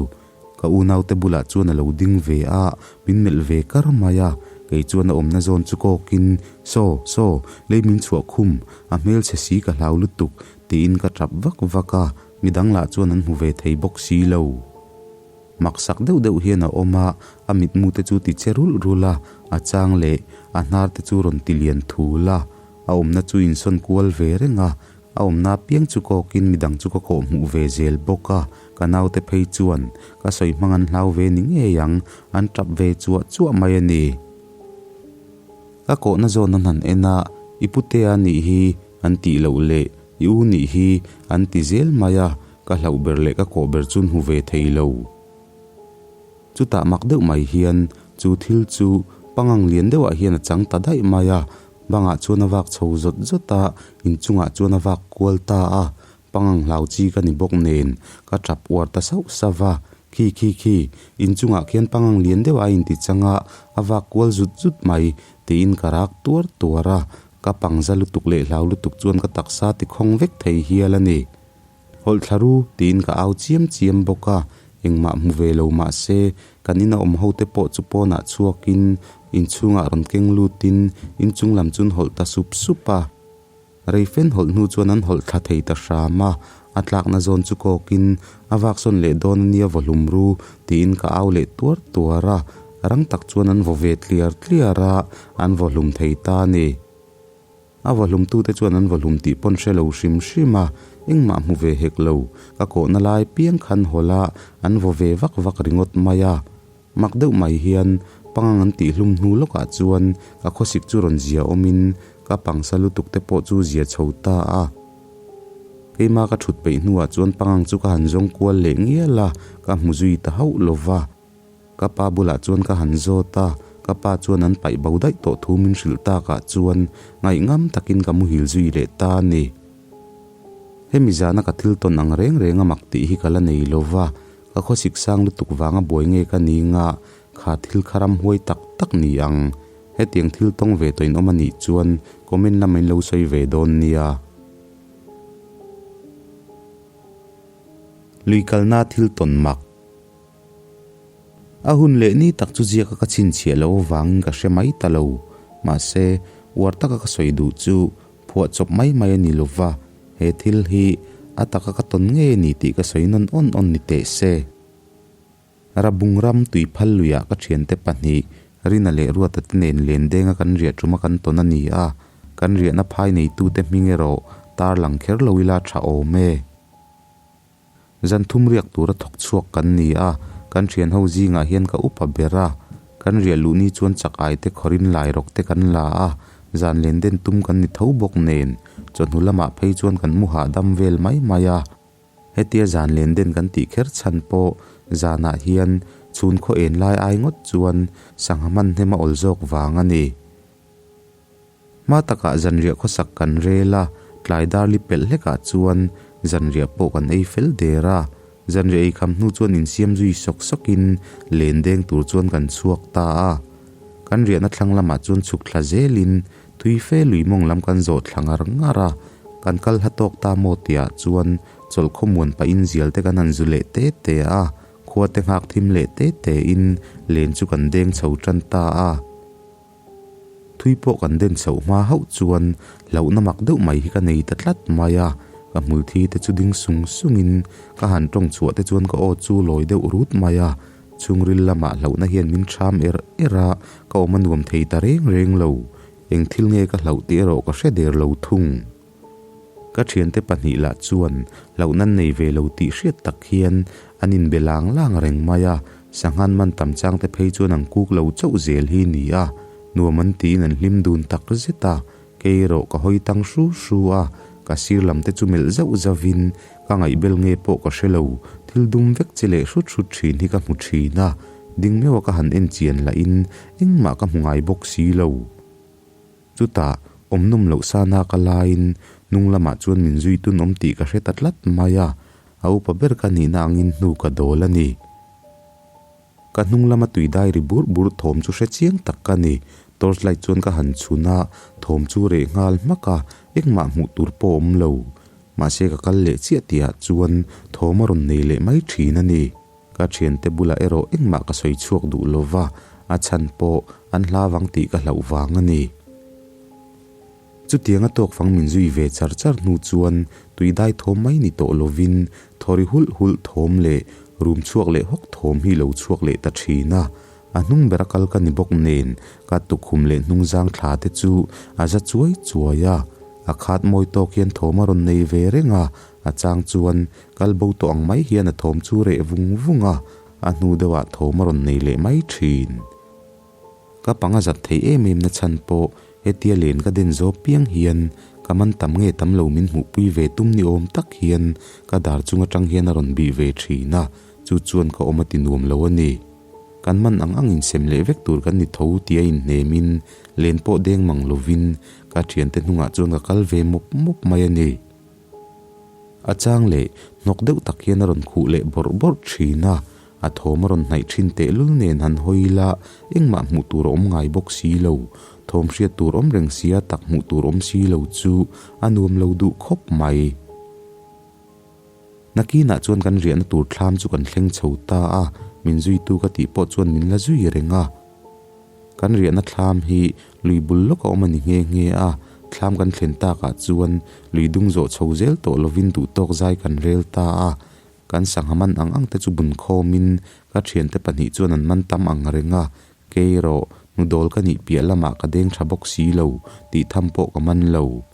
Ka unaute bulah chuan a lo ding ve a, min melh ve kar mai a. Kei chuan a awmna zawn chu kawkin, Saw, saw, lei min chhuah khum, a hmelchhe si ka hlau lutuk, tiin ka tap vak vak a, midang lah chuan an hmu ve thei bawk si lo. Maksak deuh deuh hian a awm a, a mitmu te chu ti che rulh rulh a, a chang leh a hnar te chu rawn ti lian thul a. A awmna chu insawn kual ve reng a, a awmna apiang chu kawkin midang chu ka kawh hmuh ve zel bawk a, ka naute phei chuan ka sawi hmang an hlau ve ni ngei ang, an tap ve chuah chuah mai a ni. Ka kawhna zawn an han en a, i putea nih hi an tih loh leh i u nih hi an ti zel mai a, ka hlauh ber leh ka kawh ber chu an hmu ve thei lo. Chutah mak deuh mai hian chu thil chu pangang lian deuhah hian a chang ta daih mai a, bangah chuan a vak chho zawt zawt a, inchungah chuan a vak kual ta a, pangang hlau chi ka ni bawk nen ka tap uar ta sauh sauh va, khi khi khi, inchungah khian pangang lian deuh a inti chang a, a vak kual zut zut mai tiin ka rak tuar tuar a, ka pangza lutuk leh hlau lutuk chuan ka taksa tikhawng vek thei hial a ni. Hawlh thla ru tiin ka au chiam chiam bawk a, engmah hmu ve lo mah se kan ina awm ho te pawh chu pawnah chhuakin inchhungah rawn keng lutin inchung lam chun hawlh ta sup sup a. Reifen hawlh hnu chuan an hawlh thla thei ta hram a, a tlakna zawn chu kawkin a vak sawn leh dawn ania vaw hlum ru tiin ka au leh tuar tuar a, rang tak chuan an vaw ve tliar tliar a, an vaw hlum thei ta a ni. A vahlumtute chuan an vahlum tih pawn hre lo hrim hrim a, engmah hmu ve hek lo. Ka kawhna lai piang khan hawl a, an vaw ve vak vak ringawt mai a. Mak deuh mai hian pangang an tih hlum hnu lawkah chuan ka khawsik chu rawn zia awmin ka pangsa lutuk te pawh chu zia chho ta a. Keima ka thut peih hnuah chuan pangang chu ka han zawng kual leh ngial a, ka hmu zui ta hauh lo va. Ka pa bulah chuan ka han zawt a, ka pa chuan an paih bo daih tawh thu min hrilh takah chuan ngaihngam takin ka muhil zui leh ta a ni. Hemi zana ka thil tawn ang reng reng a mak tih hi ka la nei lo va, ka khawsik sang lutuk vanga buai nge ka ni nga, kha thil kha ramhuai tak tak ni ang. Hetiang thil tawng ve tawh in awm a nih chuan comment lamah in lo sawi ve dawn nia. Lui kalna thil tawn mak. A hun leh ni tak chu ziaka ka chhinchhiah loh avangin ka hre mai ta lo. Mahse, uar taka ka sawi duh chu phuah chawp mai mai a ni lo va, he thil hi a taka ka tawn ngei a ni tih ka sawi nawn awn awn ni teh se. Rabung ram tuiphal luiah ka thiante pahnih Rina leh Ruata te nen lendenga kan riah tuma kan tawn a ni a, kan riahna phai neitute hming erawh tarlang kher lo ila tha awm e. Zan thum riak tura thawk chhuak kan ni a, kan thian ho zingah hian ka upa ber a, kan riah luh ni chuan chak ai te khawrin lai rawk te kan la a, zan len den tum kan ni tho bawk nen, chawhnu lamah phei chuan kan mu hahdam vel mai mai a. Hetia zan len den kan tih kher chhan pawh zanah hian chhun khaw en lai ai ngawt chuan sangha hman hnem a awl zawk vang a ni. Hma takah zanriah khawsak kan rel a, tlai dar li pelh hlekah chuan zanriah pawh kan ei fel der a. Zanriah ei kham hnu chuan insiam zui sawk sawkin len deng tur chuan kan chhuak ta a. Kan riahna thlang lamah chuan chhuk thla zelin tui fe lui mawng lam kan zawh thla ngar ngar a. Kan kal hla tawk ta maw tihah chuan chawlh khawmuan pahin zial te kan han zu leh te te a, khua te nghak thim leh te tein len chu kan deng chho tan ta a. Thui pawh kan den chhoh hma hauh chuan hlauhna mak deuh mai hi ka nei ta tlat mai a, ka hmulthi te chu ding sung sungin ka han tawng chhuah te chuan ka aw chu lawi deuh rut mai a, chhungril lamah hlauhna hian min ṭham er er a, ka awm a nuam thei ta reng reng lo. Eng thil nge ka hlauh tih erawh ka hre der lo thung. Ka thiante pahnih lah chuan hlauhna nei ve lo tih hriat tak hian an inbe lang lang reng mai a, sanghan man tam chang te phei chuan an kuk lo chauh zel hi ni a, nuam an tiin an hlim dun tak zet a, kei erawh ka hawi tang hru hru a, ka sir lam te chu melh zauh zauhin ka ngaihbel nge pawh ka hre lo, thil dum vek che leh hrut hrut thin hi ka hmu thin a, ding meuha ka han en chian lahin engmah ka hmu ngai bawk si lo. Chutah, awm nawm loh sana ka laiin hnung lamah chuan min zui tun awm tih ka hre ta tlat mai a, a upa ber ka nihna angin hnu ka dawl a ni. Ka hnung lama tui dai ri burh burh thawm chu hre chiang tak ka ni. Torch light chuan ka han chhun a, thawm chu reh nghal hmak a, engmah hmuh tur pawh awm lo. Mahse ka kal leh chiah tihah chuan thawm a rawn nei leh mai thin a ni. Ka thiante bulah erawh engmah ka sawi chhuak duh lo va, a chhan pawh an hla vang tih ka hlauh vang a ni. Chutianga tawk fang min zui ve char char hnu chuan tui dai thawm mai ni tawh lovin thawri hulh hulh thawm leh rum chhuak leh hawk thawm hi lo chhuak leh ta thin a. A hnung bera kal ka ni bawk nen ka tukhum leh hnung zang thla te chu a za chuai chuai a. A khat mawi tawk hian thawm a rawn nei ve reng a, a chang chuan Kal bo tawh ang mai hian a thawm chu reh vung vung a, a hnu deuhah thawm a rawn nei leh mai thin. Ka pang a zat thei em em na chhan pawh hetia len ka den zawp piang hian ka man tam nge tam lo min hmuhpui ve tum ni awm tak hian ka dar chung atang hian a rawn bih ve thin a, chu chuan ka awm a ti nuam lo a ni. Kan man ang ang insem leh vek tur kan ni tho tia inhnemin len pawh deng mang lovin ka thiante hnungah chuan ka kal ve mawp mawp mai a ni. A chang leh hnawk deuh tak hian a rawn khuh leh bawrh bawrh thin a, a thawm a rawn hnaih thin tehlul nen han hawi ila engmah hmuh tur a awm ngai bawk si lo, thawm hriat tur awm reng sia tak hmuh tur awm si lo chu a nuam lo duh khawp mai. Nakinah chuan kan riahna tur thlam chu kan thleng chho ta a, min zuitu ka tih pawh chuan min la zui reng a. Kan riahna thlam hi lui bul lawk a awm a ni nghe nghe a, thlam kan thlen takah chuan lui dung zawh chho zel tawh lovin duhtawk zai kan rel ta a, kan sangha man ang ang te chu bun khawmin ka thiante pahnih chuan an man tam ang reng a, kei erawh hnudawl ka nih piah lamah ka deng tha bawk si lo tih tham pawh ka man lo.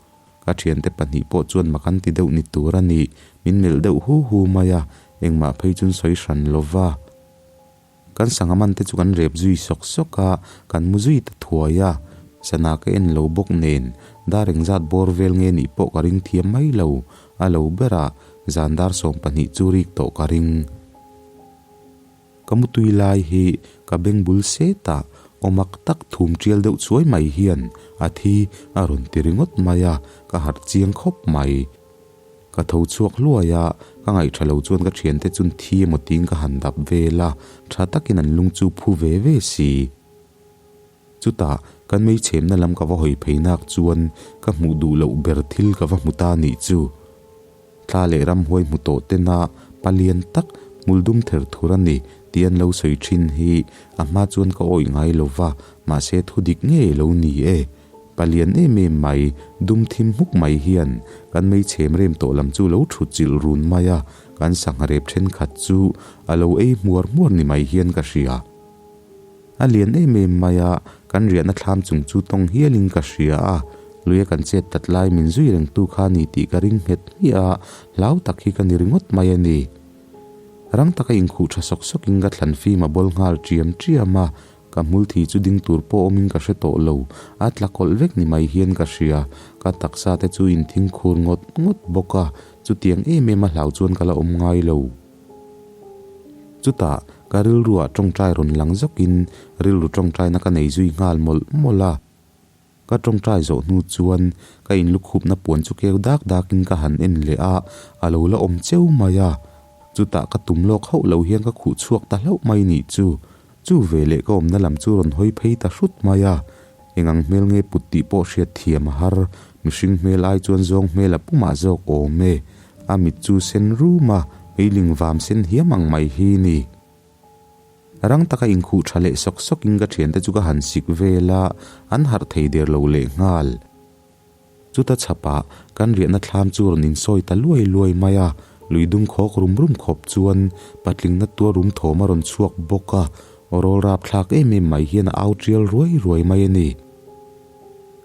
Ka thiante pahnih pawh chuan mak an ti deuh ni tur a ni, min melh deuh hu hu mai a, engmah phei chuan sawi hran lova. Kan sangha man te chu kan rep zui sawk sawk a, kan mu zui ta thuai a. Sana ka en lo bawk nen, dar engzat bawr vel nge nih pawh ka ring thiam mai lo, a lo ber a, zan dar 12 chu rik tawh ka ring. Ka mutui lai hi ka beng bul set a, awmak tak thum tial deuh chuai mai hian a thi a rawn ti ringawt mai a, ka harh chiang khawp mai. Ka tho chhuak hluai a, ka ngaihṭha lo chuan ka ṭhiante chun thi emaw tiin ka han dap vel a, ṭha takin an lung chu phu ve ve si. Chutah, kan mei chhemna lam ka va hawi phei nak chuan ka hmuh duh loh ber thil ka va hmu ta nih chu. Thla leh ramhuai hmu tawh tena pa lian tak hmul dum ther thur a ni tih an lo sawi thin hi a hma chuan ka awih ngai lo va, mahse thu dik ngei lo ni e. Pa lian em em mai, dum thim hmuk mai hian kan mei chhem rem tawh lam chu lo thut chilh run mai a, kan sangha rep thenkhat chu a lo ei hmuar hmuar ni mai hian ka hria. A lian em em mai a, kan riahna thlam chung chu tawng hialin ka hria a, luia kan chet tat lai min zui rengtu kha ni tih ka ring nghet hmiah a, hlau tak hi ka ni ringawt mai a ni. Rang taka inkhuh tha sawk sawkin ka thlan fim a bawl nghal ṭiam ṭiam a, ka hmul thi chu ding tur pawh awmin ka hre tawh lo, a tla kawlh vek ni mai hian ka hria, ka taksa te chu inthing khur ngawt ngawt bawk a, chutiang em em a hlau chuan ka la awm ngai lo. Chutah, ka rilruah tawngtai rawn lang zawkin rilru tawngtaina ka nei zui nghal mawlh mawlh a. Ka tawngtai zawh hnu chuan ka inlukhupna puan chu keu dak dakin ka han en leh a, a lo la awm cheu mai a. Chutah ka tum lawk hauh lo hian ka khuh chhuak ta hlauh mai nih chu. Chu veleh ka awmna lam chu rawn hawi phei ta hrut mai a. Engang hmel nge put tih pawh hriat thiam a har, mihring hmel ai chuan zawng hmel a pumah zawk awm e. A mit chu sen rum a, meiling vam sen hiam ang mai hi ni. Rang taka inkhuh tha leh sawk sawkin ka thiante chu ka han sik vel a, an harh thei der lo lehnghal. Chuta chhapah kan riahna thlam chu rawn insawi ta luai luai mai a, lui dum khawk rum rum khawp chuan patlingna tuar rum thawm a rawn chhuak bawk a, aw rawl rapthlak em em mai hian a au tial ruai ruai mai a ni.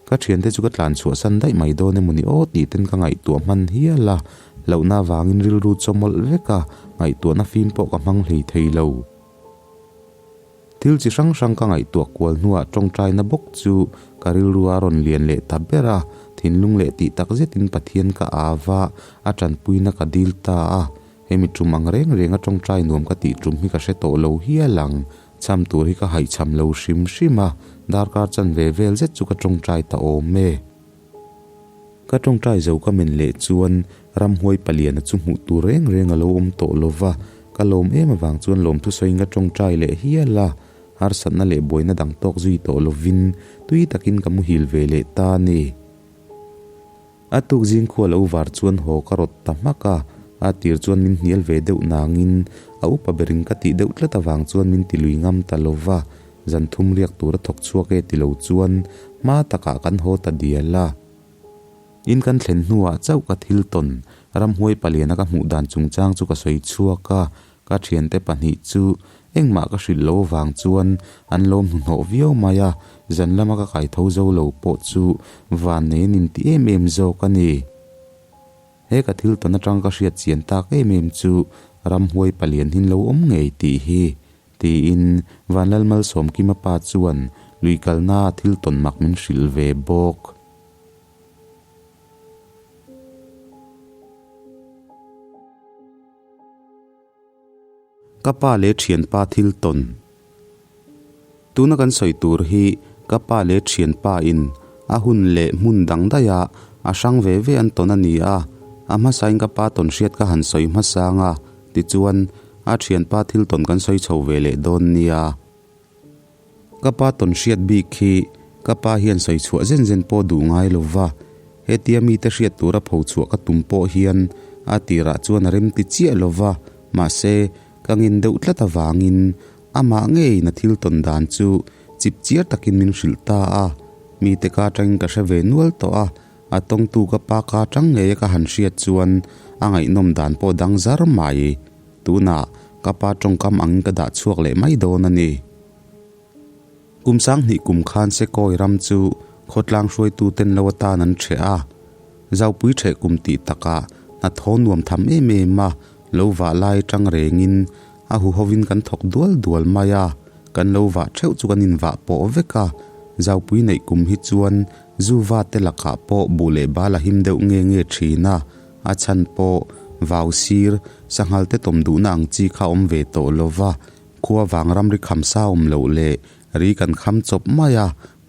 Ka thiante chu ka tlan chhuahsan daih mai dawn emaw ni aw tih ten ka ngaihtuah hman hial a, hlauhna avangin rilru chawmawlh vek a, ngaihtuahna fim pawh ka hmang hlei thei lo. Thil chi hrang hrang ka ngaihtuah kual hnuah tawngtaina bawk chu ka rilru a rawn lian leh ta ber a, thinlung leh tih tak zetin Pathian ka au va, a tanpuina ka dil ta a. Hemi tum ang reng reng a tawngtai nuam ka tih tum hi ka hre tawh lo hial ang. Cham tur hi ka haihchham lo hrim hrim a, darkar chanve vel zet chu ka tawngtai ta awm e. Ka tawngtai zo ka men leh chuan ramhuai paliana chu hmuh tur reng reng a lo awm tawh lo va, ka lawm em avang chuan lawmthu sawiin ka tawngtai leh hial a, harsatna leh buaina dang tawk zui tawh lovin tui takin ka muhil ve leh ta a ni. A tuk zing khua lo var chuan haw ka rawt ta hmak a, a tir chuan min hnial ve deuh nangin a upa berin ka tih deuh tlat avang chuan min ti lui ngam ta lo va, Zan thum riak tur a thawk chhuak e ti lo chuan hma takah kan haw ta dial a. In kan thlen hnuah chauh ka thil tawn ramhuai paliana ka hmuh dan chungchang chu ka sawi chhuak a, ka thiante pahnih chu engmah ka hrilh lo vang chuan an lo hnuhnawh viau mai a, zan lama ka kai tho zo lo pawh chu van nei an inti em em zawk a ni. He ka thil tawn atang ka hriat chian tak em em chu ramhuai palian hin lo awm ngei tih hi Tiin Vanlalmalsawmkima pa chuan lui kalna thil tawn mak min hrilh ve bawk. Ka pa leh thianpa thil tawn. Tuna kan sawi tur hi ka pa leh thianpa in a hun leh hmun dang daih a a hrang ve ve an tawn a ni a, a hmasain ka pa tawn hriat ka han sawi hmasang a, tichuan a thianpa thil tawn kan sawi chho ve leh dawn nia. Ka pa tawn hriat bik khi ka pa hian sawi chhuah zen zen pawh duh ngai lo va, hetia mite hriat tura pho chhuah ka tum pawh hian a tirah chuan a remti chiah lo va, mahse ka ngin deuh tlat avangin Amah ngeiin a thil tawn dan chu chip chiar takin min hrilh ta a, mite ka atangin ka hre ve nual tawh a, a tawngtu ka pa ka atang ngeia ka han hriat chuan a ngaihnawm dan pawh dang zar mai. Tunah ka pa tawngkam angin ka dah chhuak leh mai dawn a ni. Kum sanghnih kum khan Sekawi ram chu khawtlang hruaitu ten lo atan an ṭheh a, Zaupui ṭheh kum tih takah hnathawh nuam tham em em a, lo vah lai atang rengin A huhovin kan thawk dual dual mai a, kan lo vah theuh chu kan invah pawh vek a, Zaupui neih kum hi chuan zu va te lakah pawh buh leh bal a him deuh nge nge thin a, a chhan pawh vau sir, sanghal te tawm duhna ang chi kha awm ve tawh lo va, khua vang ramri kham sa awm loh leh ri kan kham chawp mai a,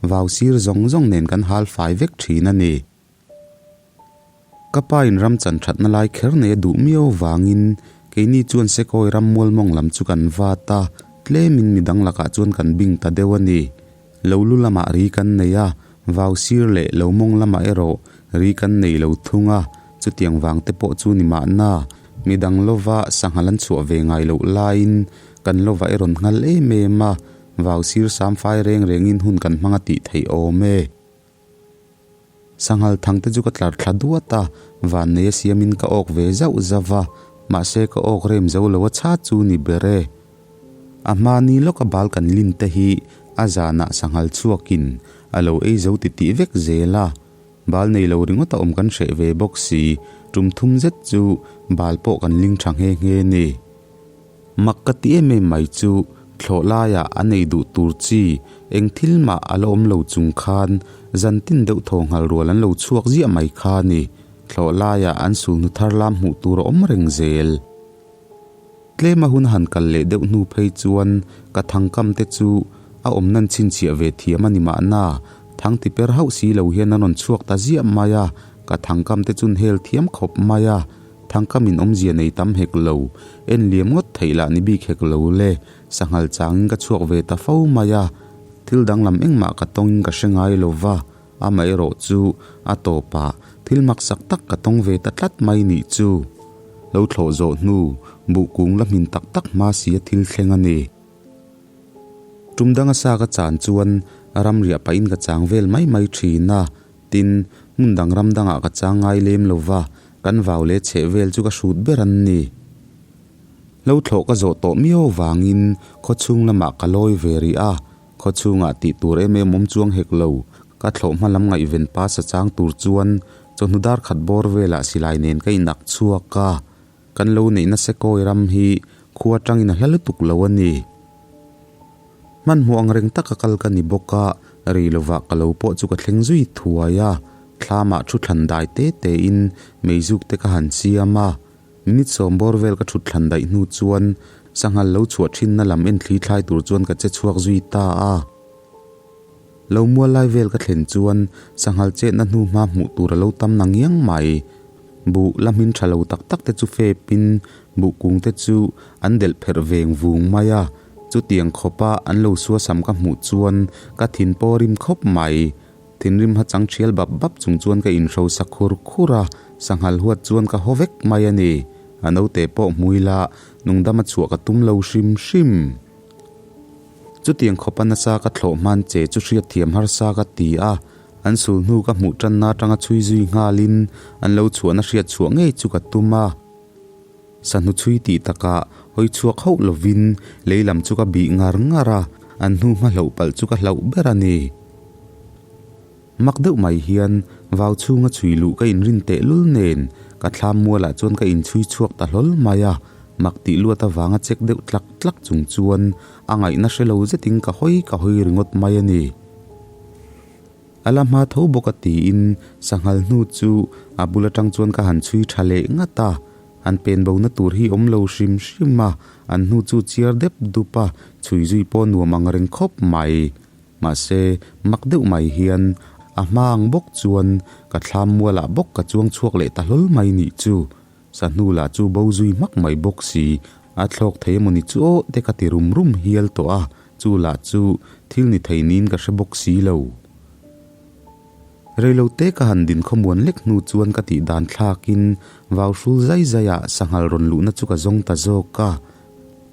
vau sir zawng zawng nen kan hal fai vek thin a ni. Ka pa in ram chan thatna lai kher nei a duh miau vangin keini chuan Sekawi ram mual mawng lam chu kan vat a, tlemin midang lakah chuan kan bing ta deuh a ni. Lo lu lamah ri kan nei a, vau sir leh lo mawng lamah erawh ri kan nei lo thung a, chutiang vang te pawh chu ni mahna, midang lova sanghal an chhuah ve ngai loh laiin kan lova e rawn nghal em em a, vau sir sam fai reng rengin hun kan hmang a tih theih awm e. Sanghal thang te chu ka tlar thla duat a, vannei a siamin ka awk ve zauh zauh a, mahse ka awk rem zo lo a chha chu ni ber e. A hma ni lawka bal kan lin te hi a zanah sanghal chhuakin a lo ei zo titih vek zel a, bal nei lo ringawt a awm kan hreh ve bawk si, tum thum zet chu bal pawh kan ling tha nghe nghe ni. Mak ka ti em em mai chu thlawh laiah an ei duh tur chi eng thil mah a la awm lo chung khan zan tin deuh thaw nghal rual an lo chhuak ziah mai kha a ni. Thlawh laiah an sulhnu thar lam hmuh tur a awm reng zel. Tlema hun a han kal leh deuh hnu phei chuan ka thangkam te chu a awm nan chhinchhiah ve thiam a ni mahna, thang ti per hauh si lo hian an rawn chhuak ta ziah mai a, ka thangkam te chun hel thiam khawp mai a. Thangkam in awmzia nei tam hek lo, en liam ngawt theih lah ni bik hek lo le, sanghal changin ka chhuak ve ta fo mai a, thil danglam engmah ka tawngin ka hre ngai lo va, amaherawh chu a tawpah thil maksak tak ka tawng ve ta tlat mai nih chu. Lo thlawh zawh hnu, buh kung la hmin tak tak hma si a thil thleng a ni. Tum danga sa ka chan chuan ramriah pahin ka chang vel mai mai thin a, Tin, hmun dang ram dangah ka chang ngai lem lo va, kan vau leh chheh vel chu ka hrut ber an ni. Lo thlawh ka zawh tawh miau vangin khaw chhung lamah ka lawi ve rih a, khaw chhungah tih tur em em awm chuang hek lo, ka thlawh hma lam ngaihven pa sa chang tur chuan chawhnu dar khat bawr velah silai nen ka inak chhuak a, kan lo neihna sekawi ram hi khua tangin a hla lutuk lo a ni. Hmanhmawh ang reng taka kal ka ni bawk a, rei lovah ka lo pawh chu ka thleng zui thuai a, thlamah thu thlan dai te te in meizuk te ka han siam a, minute sawm bawr vel ka thut thlan daih hnu chuan sanghal lo chhuah thinna lam en thli thlai tur chuan ka che chhuak zui ta a. Lo mual lai vel ka thlen chuan sanghal chetna hnu hma hmuh tur a lo tam na ngiang mai. Buh la hmin tha lo tak tak te chu fep in buh kung te chu an delh pherh veng vung mai a, chutiang khawpa an lo suasam ka hmuh chuan ka thin pawh rim khawp mai. Thinrim ha chang thial bap bap chung chuan ka inhrosa khur khur a, sanghal huat chuan ka haw vek mai a ni. A naute pawh hmui la nungdama chhuah ka tum lo hrim hrim. Chutiang khawpa nasa ka thlawh hman che chu hriatthiam harsa ka ti a, an sul hnu ka hmuh tanna atanga chhui zui nghalin an lo chhuahna hriat chhuah ngei chu ka tum a. Sahnu chhui tih takah hawi chhuak hauh lovin lei lam chu ka bih ngar ngar a, an hnu hma hlauh palh chu ka hlauh ber a ni. Mak deuh mai hian vau chhunga chhui luh ka inrin tehlul nen ka thlam mualah chuan ka inchhui chhuak ta hlawl mai a, mak tih luat avanga chek deuh tlak tlak chung chuan a ngaihna hre lo zetin ka hawi ka hawi ringawt mai a ni. A la hma tho bawk a tiin sanghal hnu chu a bul atang chuan ka han chhui tha leh ngat a, an pen bona tur hi awm lo hrim hrim a, an hnu chu chiar dep dup a, chhui zui pawh nuam ang reng khawp mai. Mahse, mak deuh mai hian a hma ang bawk chuan ka thlam mualah bawk ka chuang chhuak leh ta hlawl mai nih chu. Sahnu lah chu bo zui hmak mai bawk si, a thlawk thei emawni chu aw te ka ti rum rum hial tawh a, chu lah chu thil ni thei niin ka hre bawk si lo. Reilo te ka han din khawmuan lek hnu chuan ka tih dan thlakin vau hrul zai zaiah sanghal rawn luhna chu ka zawng ta zawk a,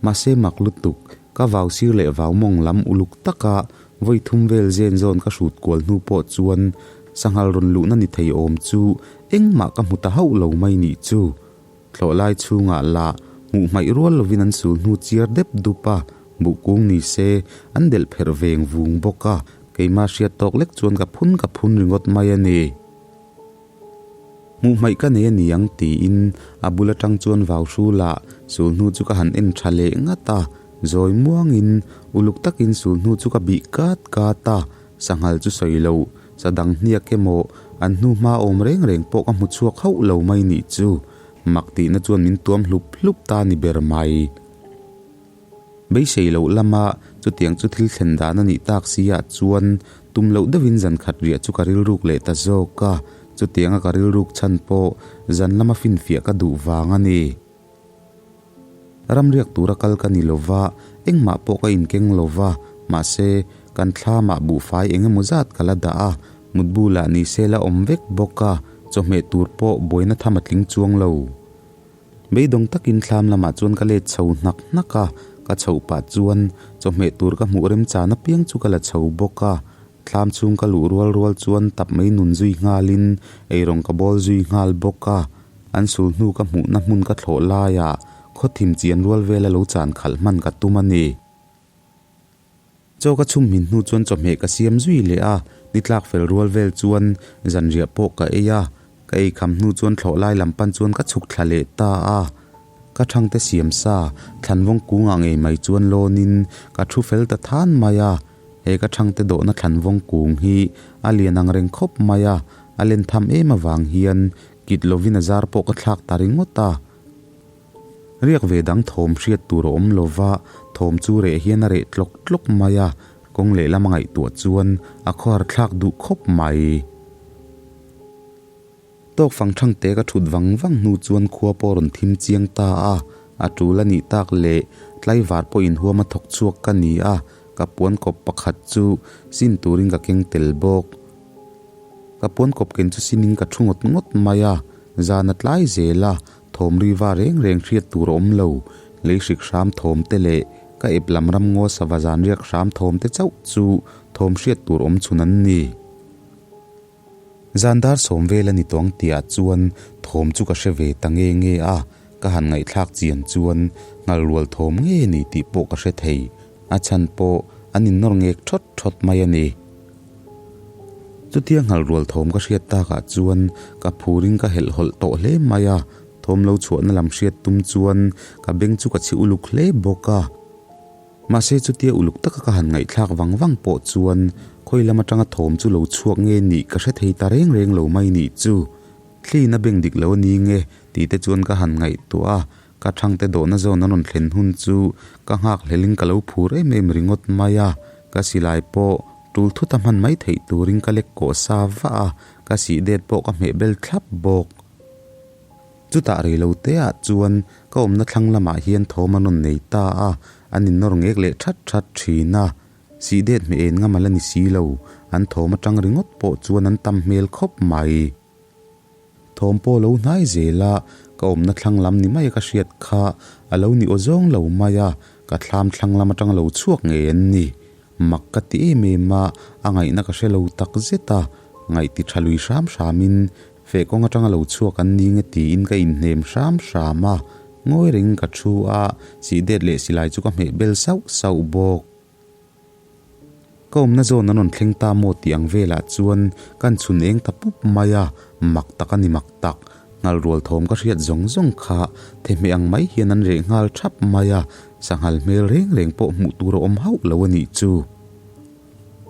mahse mak lutuk Ka vau sir leh vau mawng lam uluk taka vawi thum vel zen zawn ka hrut kual hnu pawh chuan sanghal rawn luhna ni thei awm chu engmah ka hmu ta hauh lo mai nih chu. Thlawh lai chhungah lah hmuh hmaih rual lovin an sul hnu chiar dep dup a, buh kung ni se an delh pherh veng vung bawk a, keimah hriat tawk lek chuan ka phun ka phun ringawt mai a ni. Hmuh hmaih ka nei a ni ang tiin a bul atang chuan vau hrula sul hnu chu ka han en tha leh ngat a, zawi muangin uluk takin sul hnu chu ka bih kat kat a, sanghal chu sawi lo, sa dang hniak emaw an hnu hma awm reng reng pawh ka hmu chhuak hauh lo mai nih chu mak tihna chuan min tuam hlup hlup ta ni ber mai. Beisei loh lama chutiang chu thil thlen dan a nih tak si ah chuan tum loh deuhin zan khat riah chu ka rilruk leh ta zawk a. Chutianga ka rilruk chhan pawh zan lama finfiah ka duh vang a ni. Ramriak tura kal ka ni lo va, engmah pawh ka inkeng lo va, mahse, kan thlamah buhfai eng emaw zat ka la dah a, mutbu lah ni se la awm vek bawk a, chawhmeh tur pawh buaina tham a tling chuang lo. Beidawng takin thlam lamah chuan ka let chho hnak hnak a, ka chhoh pah chuan chawhmeh tur ka hmuh remchan apiang chu ka la chho bawk a, thlam chhung ka luh rual rual chuan tap mai nun zui nghalin eirawng ka bawl zui nghal bawk a, an sul hnu ka hmuhna hmun ka thlawh laiah khawthim chian rual vela lo chan khalh hman ka tum a ni. Chaw ka chhum hmin hnu chuan chawhmeh ka siam zui leh a, ni tlak fel rual vel chuan zanriah pawh ka ei a, ka ei kham hnu chuan thlawh lai lam pan chuan ka chhuk thla leh ta a. Ka thangte siam sa, thlanvawng kungah ngei mai chuan lawnin ka thu fel ta than mai a, he ka thangte dawhna thlanvawng kung hi a lian ang reng khawp mai a, a len tham em avang hian kit lovin a zar pawh ka thlak ta ringawt a. Riak ve dang thawm hriat tur a awm lo va, thawm chu reh hian a reh tlawk tlawk mai a, kawng lehlam a ngaihtuah chuan a khawhar thlak duh khawp mai. Tawk fang thang te ka thut vang vang hnu chuan khua pawh rawn thim chiang ta a, a tul a nih tak leh tlaivar pawh inhuam a thawk chhuak ka ni a, ka puan kawp pakhat chu sin turin ka keng tel bawk. Ka puan kawp ken chu sinin ka thu ngawt ngawt mai a, zan a tlai zel a, Thawm ri va reng reng hriat tur a awm lo, lei hrik hram thawm te leh ka ep lam ram ngaw sava zan riak hram thawm te chauh chu thawm hriat tur awm chhun an ni. Zan dar sawm vel a ni tawng tihah chuan thawm chu ka hre ve ta nge nge a, ka han ngaihthlak chian chuan nghal rual thawm nge ni tih pawh ka hre thei, a chhan pawh an innawr ngek thawt thawt mai a ni. Chutia nghal rual thawm ka hriat takah chuan ka phurin ka helh hawlh tawh hle mai a, thawm lo chhuahna lam hriat tum chuan ka beng chu ka chhi uluk hle bawk a. Mahse chutia uluk taka ka han ngaihthlak vang vang pawh chuan khawi lam atanga thawm chu lo chhuak nge nih ka hre thei ta reng reng lo mai nih chu. Thliin a beng dik lo a ni nge tih te chuan ka han ngaihtuah a, Ka thangte dawhna zawn an rawn thlen hun chu ka nghak hlelin ka lo phur em em ringawt mai a, ka silai pawh tul thut a hman mai theih turin ka lek kawh sa vah a, ka sih det pawh ka hmeh bel thlap bawk. Chutah rei lo te ah chuan ka awmna thlang lamah hian thawm an rawn nei ta a, an innawr ngek leh that that thin a, sih det hmeh en ngam a la ni si lo, an thawm atang ringawt pawh chuan an tam hmel khawp mai. Thawm pawh lo hnai zel a, ka awmna thlang lam ni mai a ka hriat kha a lo ni aw zawng lo mai a, ka thlam thlang lam atang lo chhuak ngei an ni. Mak ka ti em em a, a ngaihna ka hre lo tak zet a, ngaih ti tha lui hram hramin feh kawng atanga lo chhuak an ni nge tiin ka inhnem hram hram a, ngawi rengin ka thu a, sihdet leh silai chu ka hmeh bel sauh sauh bawk. Ka awmna zawn an rawn thleng ta maw tih ang velah chuan kan chhun eng ta pup mai a, mak tak a ni mak tak. Nghal rual thawm ka hriat zawng zawng kha thehmeh ang mai hian an reh nghal thap mai a, sanghal hmel reng reng pawh hmuh tur a awm hauh lo a nih chu.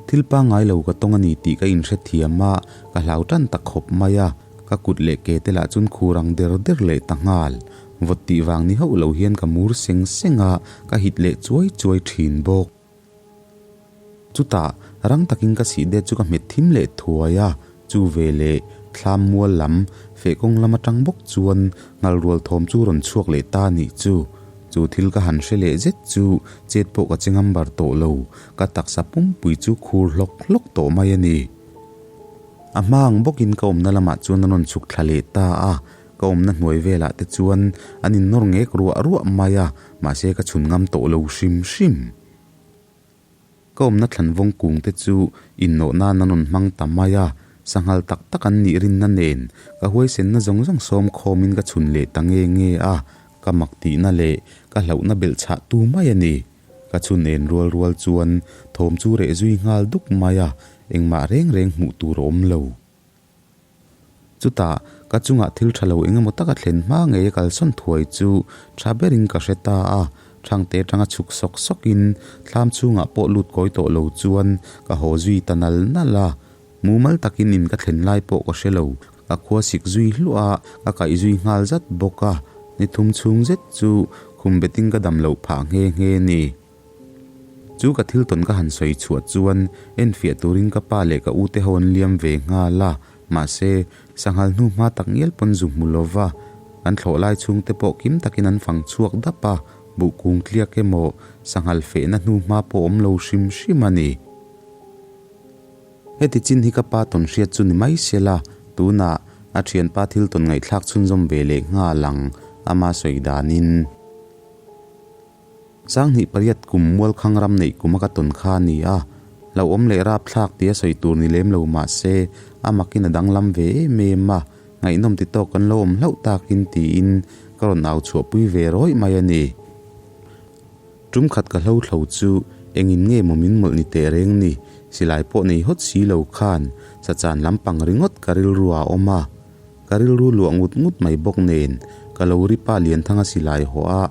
Thil pangngai lo ka tawng a ni tih ka inhrethiam a, ka hlau tan ta khawp mai a, ka kut leh ke te lah chuan khur ang der der leh ta nghal. Vawt tih vang ni hauh lo hian ka mur seng seng a, ka hit leh chuai chuai thin bawk. Chutah, rang takin ka sih det chu ka hmet thim leh thuai a, chu ve leh thlam mual lam, feh kawng lam atang bawk chuan nghal rual thawm chu rawn chhuak leh ta nih chu. Chu thil ka han hre leh zet chu chet pawh ka che ngam bar tawh lo, ka taksa pumpui chu khur hlawk hlawk tawh mai a ni. A hma ang bawkin ka awmna lamah chuan a rawn chhuk thla leh ta a, Ka awmna hnuai velah te chuan an innawr ngek ruah ruah mai a, mahse ka chhun ngam tawh lo hrim hrim. Ka awmna thlanvawng kung te chu innawh nan an rawn hmang ta mai a, sanghal tak tak an nih rinna nen ka huaisenna zawng zawng sawm khawmin ka chhun leh ta nge nge a, ka mak tihna leh ka hlauhna belh chhah tu mai a ni. Ka chhun en rual rual chuan thawm chu reh zui nghal duk mai a, engmah reng reng hmuh tur a awm lo. Chutah, ka chungah thil tha lo eng emaw taka thlen hma ngei a kalsawn thuai chu tha berin ka hre ta a, Thangte atanga chhuk sawk sawkin thlam chhungah pawh lut kawi tawh lo chuan ka haw zui ta nal nal a. Mumal takin in ka thlen lai pawh ka hre lo, ka khua sik zui hluah a, ka kaih zui nghal zat bawk a, ni thum chhung zet chu khum betin ka dam loh phah nghe nghe ni. Chu ka thil tawn ka han sawi chhuah chuan enfiah turin ka pa leh ka ute ho an liam ve nghal a. Mahse, sanghal hnu hma tak ngial pawn zu hmu lo va, an thlawh lai chhungte pawh kim takin an fang chhuak dap a, buh kung tliak emaw sanghal fehna hnu hma pawh awm lo hrim hrim a ni. Heti chin hi ka pa tawn hriat chu ni mai se la, tunah a thianpa thil tawn ngaihthlak chhunzawm ve leh nghal ang, ama sawi danin. 28 kum Mualkhang ram neih kum a ka tawn kha a ni a, hlauhawm leh rapthlak tia sawi tur ni lem lo mah se, a makin a danglam ve em em a, ngaihnawm ti tawk kan lo awm hlauh takin tiin ka rawn au chhuahpui ve rawih mai a ni. Tum khat ka hlo thlo chu engin nge maw min mawlh ni teh reng ni, silai pawh nei hawt si lo khan sachan lampang ringawt ka rilru a awm a, ka rilru luah ngut ngut mai bawk nen ka lo ri pa Lianthanga silai haw a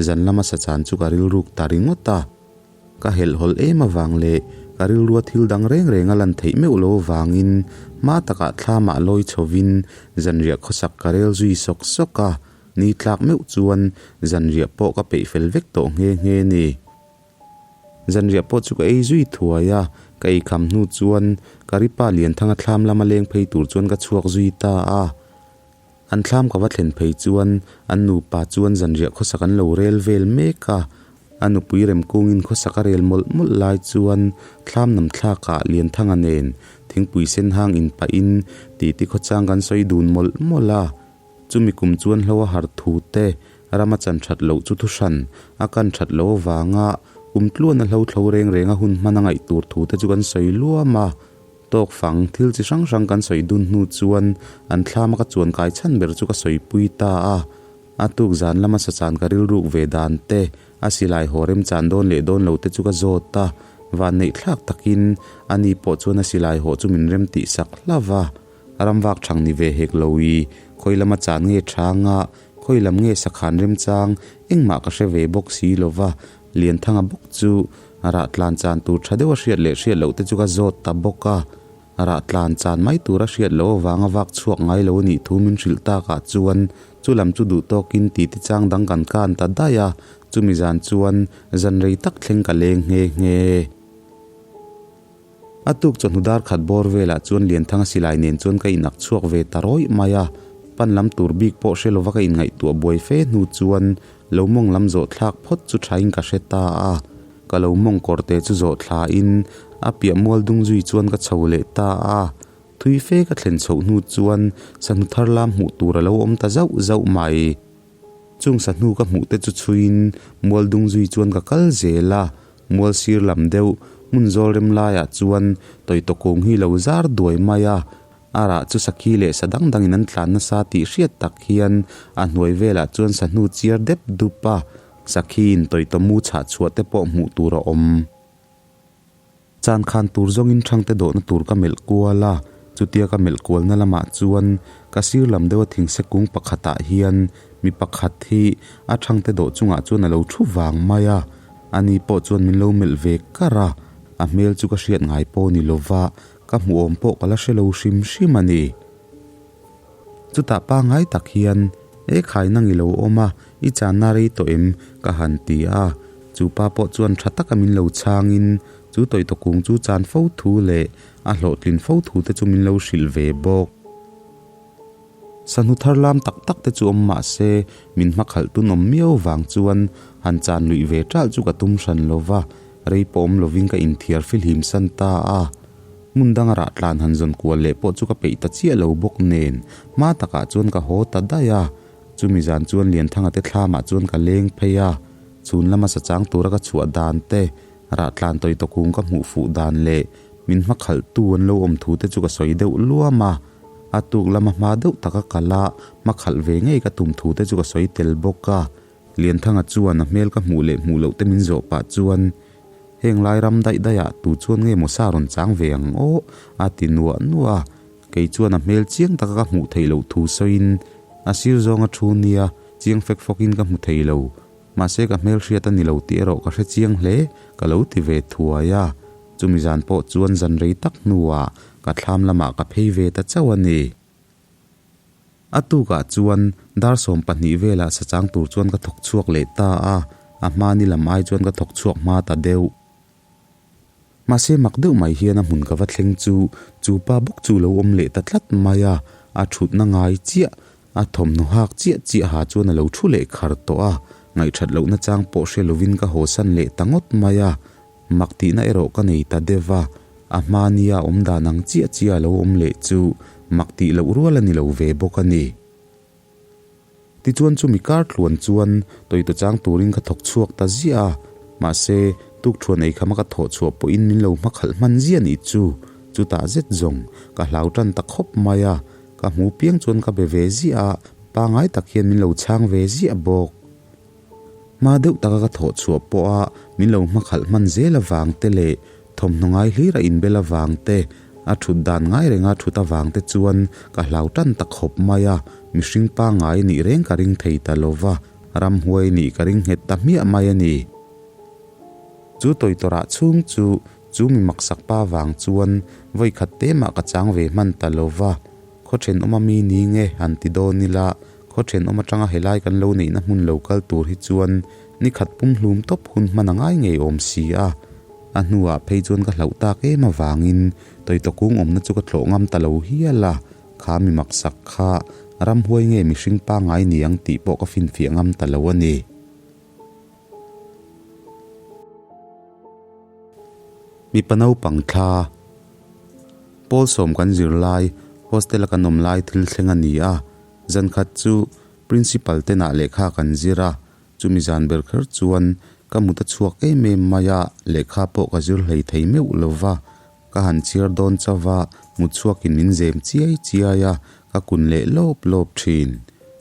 zan lama sachan chu ka rilruk ta ringawt a. Ka helhhawlh em avang leh ka rilrua thil dang reng reng a lan theih meuh lo avangin hma takah thlamah lawi chhovin zanriah khawsak ka rel zui sawk sawk a. Ni tlak meuh chuan zanriah pawh ka peih fel vek tawh nghe nghe ni. Zanriah pawh chu ka ei zui thuai a, ka ei kham hnu chuan ka ripa Lianthanga thlam lama leng phei tur chuan ka chhuak zui ta a. An thlam ka va thlen phei chuan an nupa chuan zanriah khawsak an lo rel vel mek a, a nupui Remkungin khawsak a rel mawlh mawlh lai chuan thlam nam thlakah Lianthanga nen thingpui sen hang inpahin titi khawchang kan sawi dun mawlh mawlh a. Chumi kum chuan hlo a har thu te, ram a chan that loh chu thuhran a kan that loh avanga kum tluan a hlo thlo reng reng a hun hman a ngaih tur thu te chu kan sawi luam a. Tawk fang thil chi hrang hrang kan sawi dun hnu chuan an thlam a ka chuan kai chhan ber chu ka sawipui ta a. A tuk zan lama sachan ka rilruk ve dan te, a silai haw remchan dawn leh dawn lo te chu ka zawt a. Vanneih thlak takin ani pawh chuan a silai haw chu min rem tih sak hlauh a. Ramvak thang ni ve hek lo i, khawi lama chan nge thanga, khawi lam nge sakhan remchang, engmah ka hre ve bawk si lo va, Lianthanga bawk chu rah tlan chan tur tha deuha hriat leh hriat loh te chu ka zawt ta bawk a, rah tlan chan mai tura hriat loh avanga vak chhuak ngai lo a nih thu min hrilh takah chuan chu lam chu duh tawkin titi chang dang kan kan ta daih a, chumi zan chuan zan rei tak thleng ka leng nghe nghe. A tuk chawhnu dar khat bawr velah chuan Lianthanga silai nen chuan ka inak chhuak ve ta rawih mai a, pan lam tur bik pawh hre lova ka inngaihtuah buai fe hnu chuan lo mawng lam zawh thlak phawt chu thain ka hre ta a, ka lo mawng kawr te chu zawh thlain a piah mual dung zui chuan ka chho leh ta a, thui fe ka thlen chhoh hnu chuan sahnu thar lam hmuh tur a lo awm ta zauh zauh mai. Chung sahnu ka hmuh te chu chhuiin mual dung zui chuan ka kal zel a, Mual sir lam deuh hmun zawl rem laiah chuan tawitaw kung hi lo zar duai mai a, a rah chu sakhi leh sa dang dangin an tlan nasa tih hriat tak hian a hnuai velah chuan sahnu chiar dep dup a, sakhiin tawitaw mu chhah chhuah te pawh hmuh tur a awm. Chan khan tur zawngin thangte dawhna tur ka melh kual a, chutia ka melh kualna lamah chuan ka sir lam deuha thingse kung pakhatah hian mi pakhat hi a thangte dawh chungah chuan a lo thu vang mai a, ani pawh chuan min lo melh ve kar a, a hmel chu ka hriat ngai pawh ni lova ka hmuhawm pawh ka la hre lo hrim hrim a ni. Chutah pangngai tak hian, E khai nang i lo awm a, i channa rei tawh em? ka han ti a. Chu pa pawh chuan tha taka min lo chhangin, chu tawitaw kung chu chan fo thu leh a hlawhtlin fo thu te chu min lo hrilh ve bawk. Sahnu thar lam tak tak te chu awm mah se, min hmakhalh tun awm miau vang chuan han chan luih ve ṭalh chu ka tum hran lo va, rei pawh awm lovin ka inthiar fihlim san ta a. Hmun danga rah tlan han zawn kual leh pawh chu ka peih ta chiah lo bawk nen hma takah chuan ka haw ta daih a, chumi zan chuan Lianthanga te thlamah chuan ka leng phei a, chhun lama sa chang tura ka chhuah dan te, rah tlan tawi tawkung ka hmuh fuh dan leh min hmakhalh tu an lo awm thu te chu ka sawi deuh luam a, a tuk lama hma deuh taka kal a hmakhalh ve ngei ka tum thu te chu ka sawi tel bawk a. Lianthanga chuan a hmel ka hmuh leh hmuh loh te min zawh pah chuan, Heng lai ram daih daihah tu chuan nge maw sa rawn chang ve ang aw? a ti nuah nuah a. Kei chuan a hmel chiang taka ka hmuh theih loh thu sawiin, A sir zawnga thu nia, chiang fek fawkin ka hmu thei lo. Mahse ka hmel hriat a ni lo tih erawh ka hre chiang hle, ka lo ti ve thuai a. Chumi zan pawh chuan zan rei tak hnuah ka thlam lamah ka phei ve ta chauh a ni. A tukah chuan dar 12 velah sachang tur chuan ka thawk chhuak leh ta a, a hmani lam ai chuan ka thawk chhuak hma ta deuh. Mahse mak deuh mai hian a hmun ka va thleng chu chu pa bawk chu lo awm leh ta tlat mai a, a thutna ngai chiah, a thawmhnaw hak chiah chiah ha chuan a lo thu leh khar tawh a, ngaihthat lohna chang pawh hre lovin ka hawsan leh ta ngawt mai a, mak tihna erawh ka nei ta deuh a, a hmania awm dan ang chiah chiah a lo awm leh chu mak tih loh rual a ni lo ve bawk a ni. Tichuan chumi kar tluan chuan tawita chang turin ka thawk chhuak ta ziah a, mahse tukthuan ei khama ka thawh chhuah pawhin min lo hmakhalh hman ziah nih chu. Chutah zet zawng ka hlau tan ta khawp mai a, ka hmu piang chuan ka be ve ziah a, pangai tak hian min lo chhang ve ziah bawk. Hma deuh taka ka thawh chhuah pawha min lo hmakhalh hman zel avang te leh thawmhnaw ngai hlir a inbel avang te, a thut dan ngai renga thut avang te chuan ka hlau tan ta khawp mai a, mihring pangngai nih reng ka ring thei ta lo va, ramhuai nih ka ring nghet ta hmiah mai a ni. Chu tawitawrah chhung chu chu mi maksak pa vang chuan vawi khat te mah ka chang ve hman ta lo va, khaw thenawma mi ni nge han ti dawn ila Khaw thenawm atanga helai kan lo neihna hmun lo kal tur hi chuan ni khat pumhlum tawp hun hman a ngai ngei awm si a. A hnuah phei chuan ka hlauh tak em avangin Tawitawkung awmna chu ka tlawh ngam ta lo hial a, kha mi maksak kha ramhuai nge mihring pangngai ni ang tih pawh ka finfiah ngam ta lo a ni. Mipa naupang thla Pawl sawm kan zir lai, hostel a kan awm lai thil thleng a ni a. Zan khat chu Principal tenah lehkha kan zir a, chumi zan ber kher chuan ka mut a chhuak em em mai a, lehkha pawh ka zir hlei thei meuh lo va, ka han chhiar dawn chauh a, mut chhuakin min zem chiai chiai a, ka kun leh lawp lawp thin.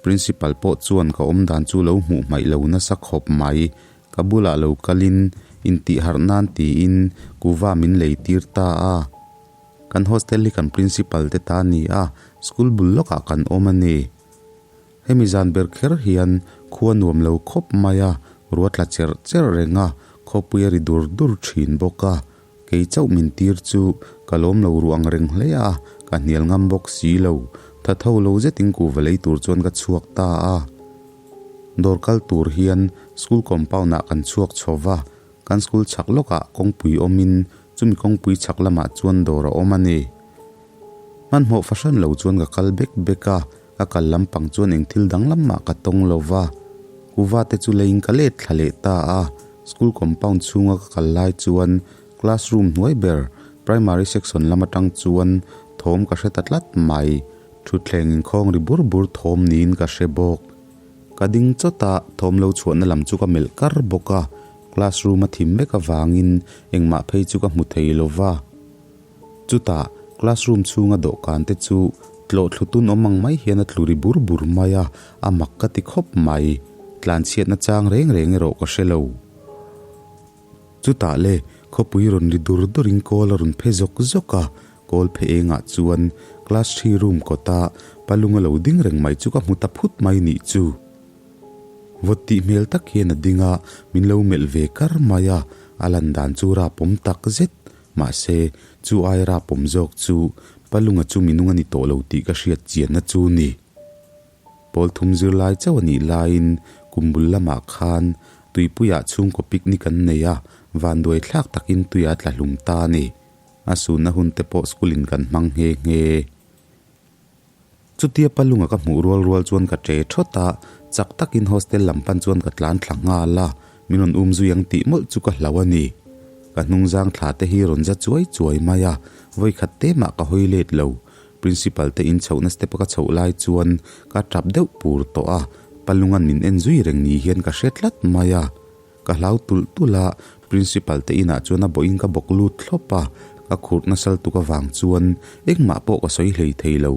Principal pawh chuan ka awm dan chu lo hmuh hmaih lo nasa khawp mai, ka bulah lo kalin intihharh nan tiin kuva min lei tir ta a. Kan hostel hi kan principal te ta a ni a, school bul lawkah kan awm a ni. Hemi zan ber kher hian khua nuam lo khawp mai a, rua tla cherh cherh reng a, khawpui a ri dur dur thin bawk a. Kei chauh min tir chu ka lawm lo ruh ang reng hle a, ka hnial ngam bawk si lo. Tha tho lo zetin kuhva lei tur chuan ka chhuak ta a. Dawr kal tur hian school compound ah kan chhuak chho va, Kan school chhak lawkah kawngpui awmin chumi kawngpui chhak lamah chuan dawr a awm a ni. Hmanhmawh fahran lo chuan ka kal bek bek a, ka kal lampang chuan eng thil danglam mah ka tawng lo va. Kuva te chu leiin ka let thla leh ta a, school compound chhunga ka kal lai chuan classroom hnuai ber primary section lam atang chuan thawm ka hre ta tlat mai. Thutthleng inkhawng ri bur bur thawm niin ka hre bawk. Ka ding chawt a, thawm lo chhuahna lam chu ka melh kar bawk a, classroom a thim vek avangin engmah phei chu ka hmu thei lo va. Chutah classroom chhunga dawhkan te chu tlawh thlu tun awm ang mai hian a tlu ri bur bur mai a, a mak ka ti khawp mai. Tlanchhiatna chang reng reng erawh ka hre lo. Chutah le, khawpui rawn ri dur durin kawl a rawn phe zawk zawk a, kawl phe engah chuan class three room kawta palung a lo ding reng mai chu ka hmu ta phut mai nih chu. Vawt tih hmel tak hian a ding a, min lo melh ve kar mai a, a lan dan chu rapawm tak zet. Mahse, chu ai rapawm zawk chu palunga chu minung a ni tawh lo tih ka hriat chianna chu ni. Pawl thum zirlai chauh a nih laiin kum bul lamah khan tuipuiah chhungkaw picnic an nei a, vanduai thlak takin tui a tla hlum ta a ni. A sunna hun te pawh school in kan hmang nghe nghe. Chutia palunga ka hmuh rual rual chuan ka ṭe ṭhawt a, chak takin hostel lam pan chuan ka tlan thla nghal a, min rawn um zui ang tih mawlh chu ka hlau a ni. Ka hnungzang thla te hi rawn za chuai chuai mai a, vawikhat te mah ka hawi let lo. Principal te in chhohna step a ka chhoh lai chuan ka tap deuh pur tawh a, palungan min en zui reng ni hian ka hre tlat mai a. Ka hlau tulh tulh a, Principal te inah chuan a bawhin ka bawk lut thlawp a, ka khurh nasal tuk avang chuan engmah pawh ka sawi hlei thei lo.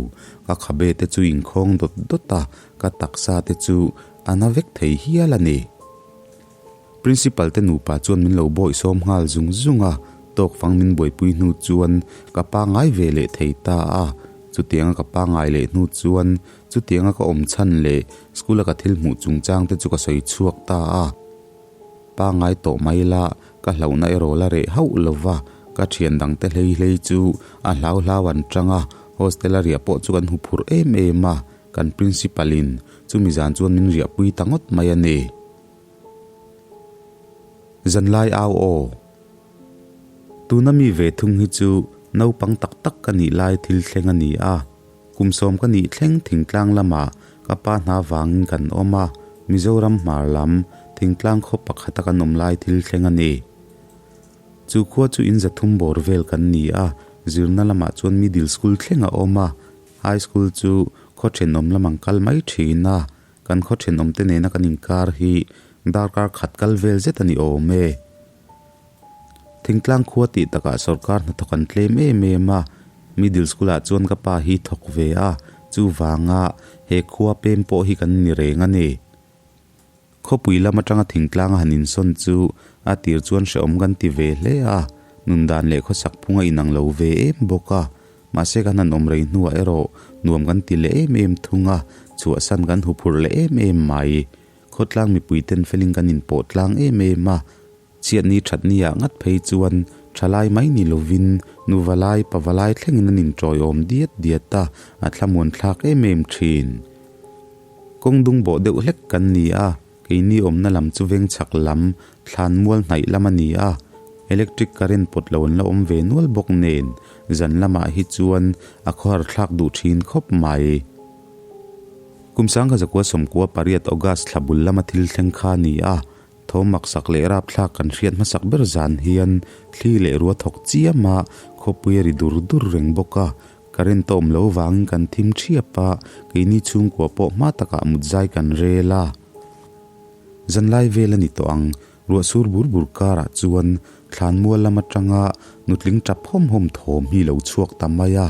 Ka khabe te chu inkhawng dawt dawt a, ka taksa te chu a na vek thei hial a ni. Principal te nupa chuan min lo bawihsawm nghal zung zung a, tawkfang min buaipui hnu chuan ka pangngai ve leh thei ta a. Chutianga ka pangngai leh hnu chuan chutianga ka awm chhan leh school a ka thil hmuh chungchang te chu ka sawi chhuak ta a. Pangngai tawh mai la, ka hlauhna erawh la reh hauh lo va, ka thian dang te hlei hlei chu a hlau hlau an tang a, hostel a riah pawh chu kan huphurh em em a, kan principal in chumi zan chuan min riahpui ta ngawt mai a ni. Zanlai au aw. Tuna mi ve thung hi chu naupang tak tak ka nih lai thil thleng a ni a. Kum sawm ka nih thleng thingtlang lamah ka pa hna vangin kan awm a, Mizoram hmar lam thingtlang khaw pakhata kan awm lai thil thleng a ni. Chu khua chu in zathum bawr vel kan ni a, zirna lamah chuan middle school thleng a awm a, high school chu khaw thenawm lamang kal mai thin a, kan khaw thenawm te nena kan inkar hi darkar khat kal vel zet a ni awm e. Thingtlang khua tih takah sorkar hnathawk an tlem em em a, middle school ah chuan ka pa hi thawk ve a, chuvanga he khua pem pawh hi kan ni reng a ni. Khawpui lam atanga thingtlang a han insawn chu a tir chuan hrehawm kan ti ve hle a, nundan leh khawsak phung a inang lo ve em bawk a, mahse kan han awm rei hnuah erawh nuam kan ti leh em em thung a, chhuahsan kan huphurh leh em em mai. Khawtlang mipui ten felin kan inpawh tlang em em a, chhiatni thatni ah ngat phei chuan thalai mai ni lovin nuvalai pavalai thlengin an intawiawm diat diat a, a thlamuan thlak em em thin. Kawng dung bawh deuh hlek kan ni a, keini awmna lam chu veng chhak lam thlan mual hnaih lam a ni a, electric current pawt lo an la awm ve nual bawk nen zan lamah hi chuan a khawhar thlak duh thin khawp mai. Kum sangkha zakua sawmkua pariat August thla bul lama thil thleng kha a ni a, thawm maksak leh rapthlak kan hriat hmasak ber zan hian thli leh rua thawk chiam a, khawpui a ri dur dur reng bawk a, current a awm lo vangin kan thim thiap a, keini chhungkua pawh hma takah mut zai kan rel a. Zanlai vel a ni tawh ang, ruah sur bur bur karah chuan thlanmual lam atanga nutling tap hawm hawm thawm hi lo chhuak ta mai a,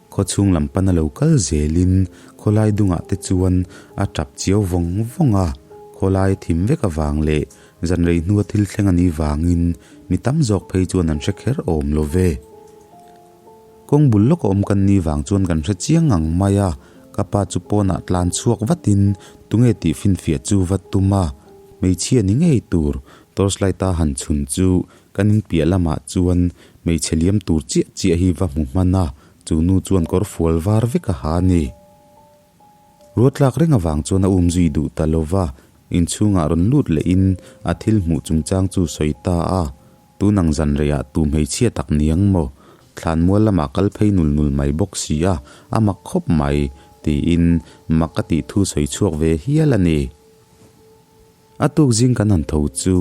Khaw chhung lam pana lo kal zelin khawlai dungah te chuan a tap chiau vawng vawng a, khawlai thim vek avang leh zan rei hnua thil thleng a nih vangin mi tam zawk phei chuan an hre kher awm lo ve. Kawng bul lawk a awm kan nih vang chuan kan hre chiang ngang mai a, ka pa chu pawnah tlan chhuak vatin tunge tih finfiah chu va tum a, hmeichhia ni ngei tur torchlight a han chhun chu Kan in piah lamah chuan hmeichhe liam tur chiah chiah hi va hmu hman a, chu nu chuan kawr fual var vek a ha a ni. Ruatlak reng avang chuan a um zui duh ta lo va, inchhungah rawn lut lehin a thil hmuh chungchang chu sawi ta a, tunang zan reiah tu hmeichhia tak niang maw? Thlanmual lamah kal phei nul nul mai bawk si a, a mak khawp mai, tiin mak a tih thu sawi chhuak ve hial a ni. A tuk zing kan han tho chu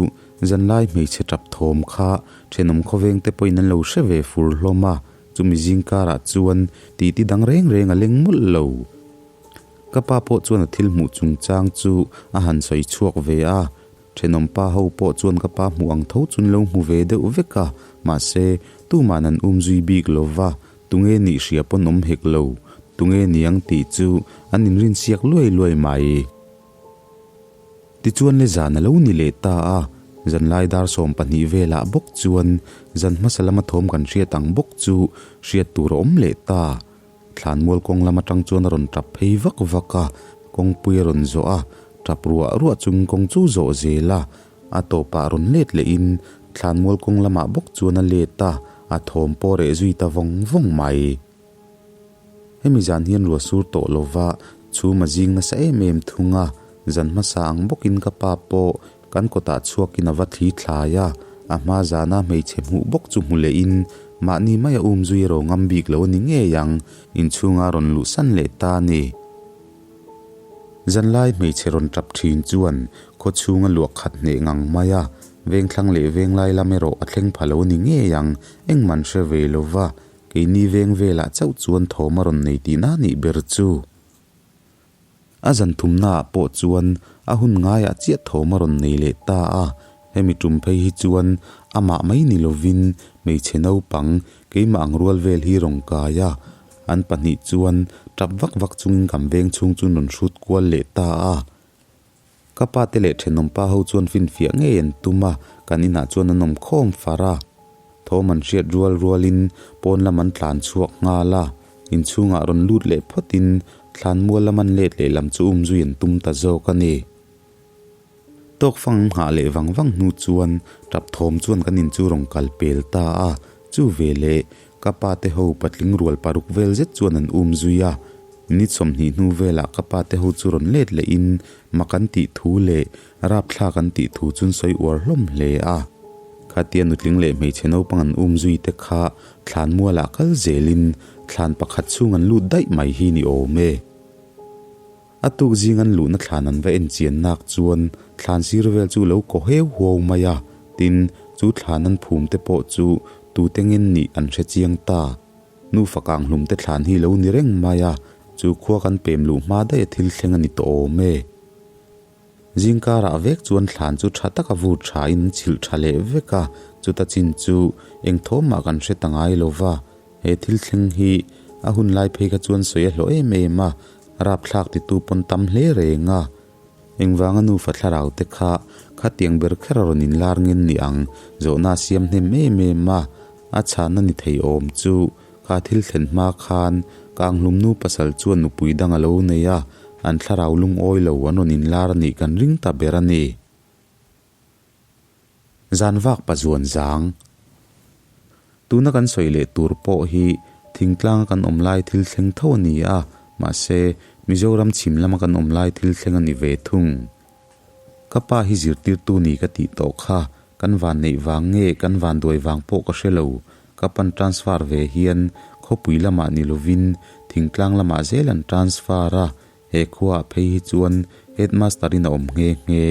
zanlai hmeichhe tap thawm kha thenawm khawveng te pawhin an lo hre ve fur hlawm a, chumi zing karah chuan titi dang reng reng a leng mawlh lo. Ka pa pawh chuan a thil hmuh chungchang chu a han sawi chhuak ve a, thenawm pa ho pawh chuan ka pa hmuh ang tho chu an lo hmu ve deuh vek a, mahse tuman an um zui bik lo va, tunge nih hria pawn awm hek lo, tunge niang tih chu an inrinsiak luai luai mai. Tichuan le zan a lo ni leh ta a, zanlai dar 12 velah bawk chuan zan hmasa lama thawm kan hriat ang bawk chu hriat tur a awm leh ta. Thlanmual kawng lam atang chuan a rawn tap phei vak vak a, kawngpui a rawn zawh a, tap ruah ruah chung kawng chu zawh zel a, a tawpah rawn let lehin thlanmual kawng lamah bawk chuan a let a, a thawm pawh reh zui ta vawng vawng mai. Hemi zan hian ruah sur tawh lova chhum a zing nasa em em thung a, zan hmasa ang bawkin ka pa pawh kan kawtah chhuakin a va thli thlai a, a hma zana hmeichhe hmuh bawk chu hmu lehin mahni maia um zui ro ngam bik lo a ni ngei ang, inchhunga rawn luhsan leh ta a ni. Zanlai hmeichhe rawn tap thin chuan khaw chhunga luah khat hneh ngang mai a, vengthlang leh venglai lam erawh a thleng pha lo a ni ngei ang, engman hre ve lova Keini veng velah chauh chuan thawm a rawn nei tihna nih ber chu. A zan thumnaah pawh chuan a hun ngaiah chiah thawm a rawn nei leh ta a, hemi tum phei hi chuan amah mai ni lovin hmeichhe naupang keimah ang rual vel hi rawn kai a, an pahnih chuan tap vak vak chungin kan veng chhung chu rawn hrut kual leh ta a. Ka pa te leh thenawm pa ho chuan finfiah ngei an tum a, kan inah chuan an awm khawm far a. Thawm an hriat rual rualin pawn lam an tlan chhuak nghal a, inchhungah rawn lut leh phawtin thlanmual lam an let leh lam chu um zui an tum ta zawk a ni. Tawk fang nghah leh vang vang hnu chuan tap thawm chuan kan in chu rawn kal pel ta a, chu veleh ka pa te ho patling rual paruk vel zet chuan an um zui a. Ni 20 hnu velah ka pa te ho chu rawn let lehin mak an tih thu leh rapthlak an tih thu chuan sawi uar hlawm hle a. Khatia nutling leh hmeichhe naupang an um zui te kha thlan mualah kal zelin thlan pakhat chhung an lut daih mai hi ni awm e. A tuk zing an luhna thlan an va en chian nak chuan thlan sir vel chu lo kaw heu huau mai a, tin, chu thlan an phum te pawh chu tute ngen nih an hre chiang ta. Nufa kang hlum te thlan hi lo ni reng mai a, chu khua kan pem luh hma daih a thil thleng a ni tawh awm e. Zingkarah vek chuan thlan chu tha taka vur tha in an chhilh tha leh vek a, chuta chin chu eng thawmah kan hre ta ngai lo va, he thil thleng hi a hun lai phei kha chuan sawi a hlawh em em a, rapthlak titu pawn tam hle reng a. Engvanga nufa thlarau te kha khatiang ber kher a rawn inlar ngen ni ang zawhna a siam hnem em em a, a chhanna ni thei awm chu kha thil thlen hma khan Kanghlumnu pasal chuan nupui dang a lo nei a, an thlarau lungawi lo an rawn inlar a nih kan ring ta ber a ni. Zan vak pa zuan zang. Tuna kan sawi leh tur pawh hi thingtlanga kan awm lai thil thleng tho a ni a, mahse Mizoram chhim lama kan awm lai thil thleng a ni ve thung. Ka pa hi zirtirtu ni ka tih tawh kha, kan van neih vang nge kan van duai vang pawh ka hre lo, ka pan transfer ve hian khawpui lamah ni lovin thingtlang lamah zel an transfer a, he khuaah phei hi chuan headmaster in a awm nghe nghe.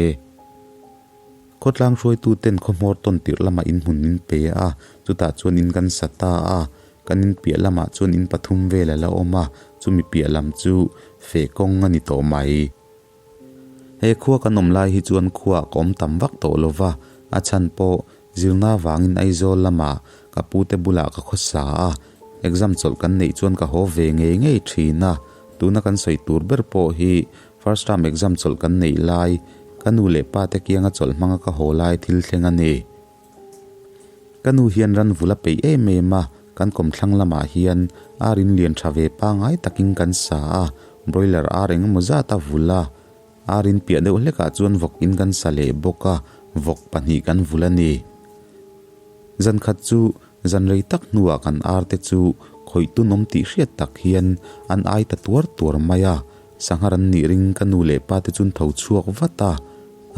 Khawtlang hruaitu ten khawhmawr tawn tirh lamah in hmun min pe a, chutah chuan in kan sa ta a, kan in piah lamah chuan in pathum vel a la awm a, chumi piah lam chu feh kawng a ni tawh mai. He khua kan awm lai hi chuan khuaah ka awm tam vak tawh lo va, a chhan pawh zirna vangin Aizawl lamah ka pute bulah ka khawsa a, exam chawlh kan neih chuan ka haw ve ngei ngei thin a, tuna kan sawi tur ber pawh hi first term exam chawlh kan neih lai, ka nu leh pa te kianga chawlh hmanga ka haw lai thil thleng a ni. Ka nu hian ran vul a peih em em a, kan kawmthlang lamah hian ar in lian tha ve pangai takin kan sa a, broiler ar eng emaw zat a vul a, ar in piah deuh hlekah chuan vawk in kan sa leh bawk a, vawk pahnih kan vul a ni. Zan khat chu zan rei tak hnuah kan ar te chu khawih tunawm tih hriat tak hian an ai ta tuar tuar mai a, Sanghar an nih ring ka nu leh pa te chun tho chhuak vat a,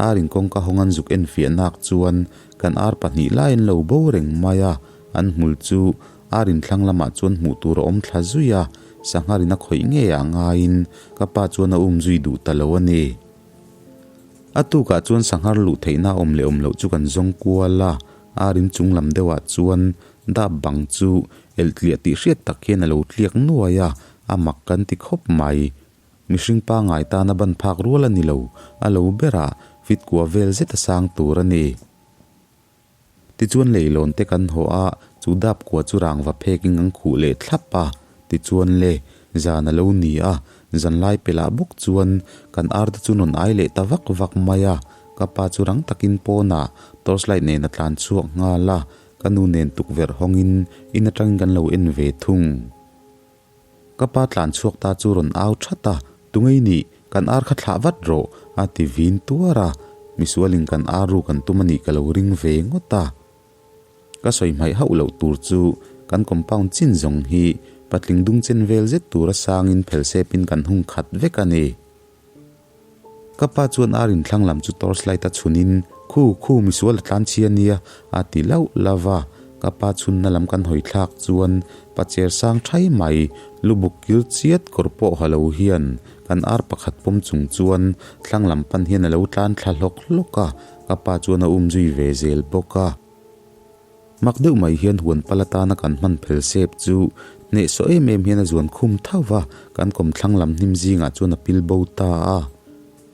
ar in kawngka hawng an zuk enfiah nak chuan kan ar pahnih lai an lo bo reng mai a, an hmul chu ar in thlang lamah chuan hmuh tur a awm thla zui a, sanghar in a khawih ngei ah ngaiin ka pa chuan a um zui duh ta lo a ni. A tukah chuan sanghar luh theihna awm leh awm loh chu kan zawng kual a, ar in chung lam deuhah chuan dap bang chu elh tliah tih hriat tak hian a lo tliak nuai a, A mak kan ti khawp mai. Mihring pangngai tana ban phak rual a ni lo, a lo berah fit kua vel zet a sang tur a ni. Tichuan leilawn te kan haw a, chu dap kua chu rangva phekin an khuh leh thlap a. Tichuan le, zan a lo ni a, zanlai pelah bawk chuan kan ar te chu rawn ai leh ta vak vak mai a. Ka pa chu rang takin pawnah torchlight nen a tlan chhuak nghal a, ka nu nen tukverh hawngin in atangin kan lo en ve thung. Ka pa tlan chhuak ta chu rawn au that a, Tungei nih, kan ar kha thlah vat rawh, a ti vin tuar a, misualin kan ar ru kan tum a nih ka lo ring ve ngawt a. Ka sawi hmaih hauh loh tur chu kan compound chin zawng hi patling dung chen vel zet tura sangin phelsepin kan hung khat vek a ni. Ka pa chuan ar inthlang lam chu torchlight a chhunin, Khu, khu, misual a tlan chhia nia, a ti lauh lauh a. Ka pa chhunna lam kan hawi thlak chuan pa cher sang thai mai, lubuk kil chiat kawr pawh ha lo hian kan ar pakhat pawm chung chuan thlang lam pan hian a lo tlan thla hlawk hlawk a, ka pa chuan a um zui ve zel bawk a. Mak deuh mai hian huan pal atana kan hman phel sep chu hnehsawh em em hian a zuan khum tho va, kan kawmthlang lam hnim zingah chuan a pil bo ta a.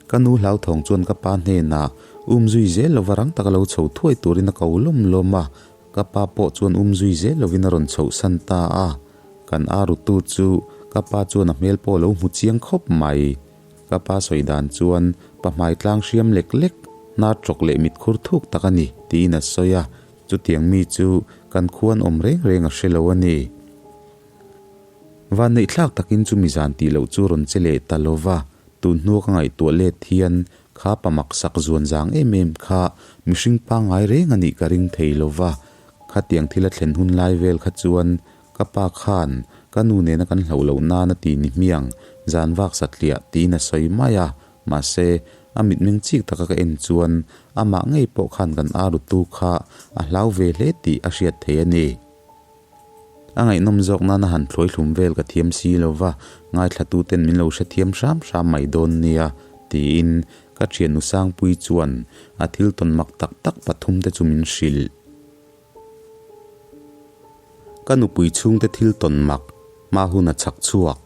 Ka nu hlauthawng chuan ka pa hnenah um zui zel lova rang taka lo chho thuai turin a ko lawm lawm a, ka pa pawh chuan um zui zel lovin a rawn chhohsan ta a. Kan a rutu chu ka pa chuan a hmel pawh a lo hmu chiang khawp mai. Ka pa sawi dan chuan pa hmai tlang hriam lek lek, hnar tawk leh mit khur thuk tak a ni, tiin a sawi a, chutiang mi chu kan khuan awm reng reng a hre lo a ni. Vanneih thlak takin chumi zan tih loh chu rawn che leh ta lo va, tun hnua ka ngaihtuah let hian kha pa maksak zuan zang em em kha mihring pangngai reng a nih ka ring thei lo va, khatiang thil a thlen hun lai vel kha chuan Ka pa khan ka nu nena kan hlauh loh nan a ti ni hmiang, zan vak satliah tiin a sawi mai a, mahse, A mitmeng chik taka ka en chuan amah ngei pawh khan kan arutu kha a hlau ve hle tih a hriat theih a ni. A ngaihnawm zawk nana han thlawi hlum vel ka thiam si lo va, ngaithlatuten min lo hrethiam hram hram mai dawn nia, tiin ka thiannu Sangpuii chuan a thil tawn mak tak tak pathumte chu min hrilh. Ka nupui chhungte thil tawn mak hma hun a chhak chhuak.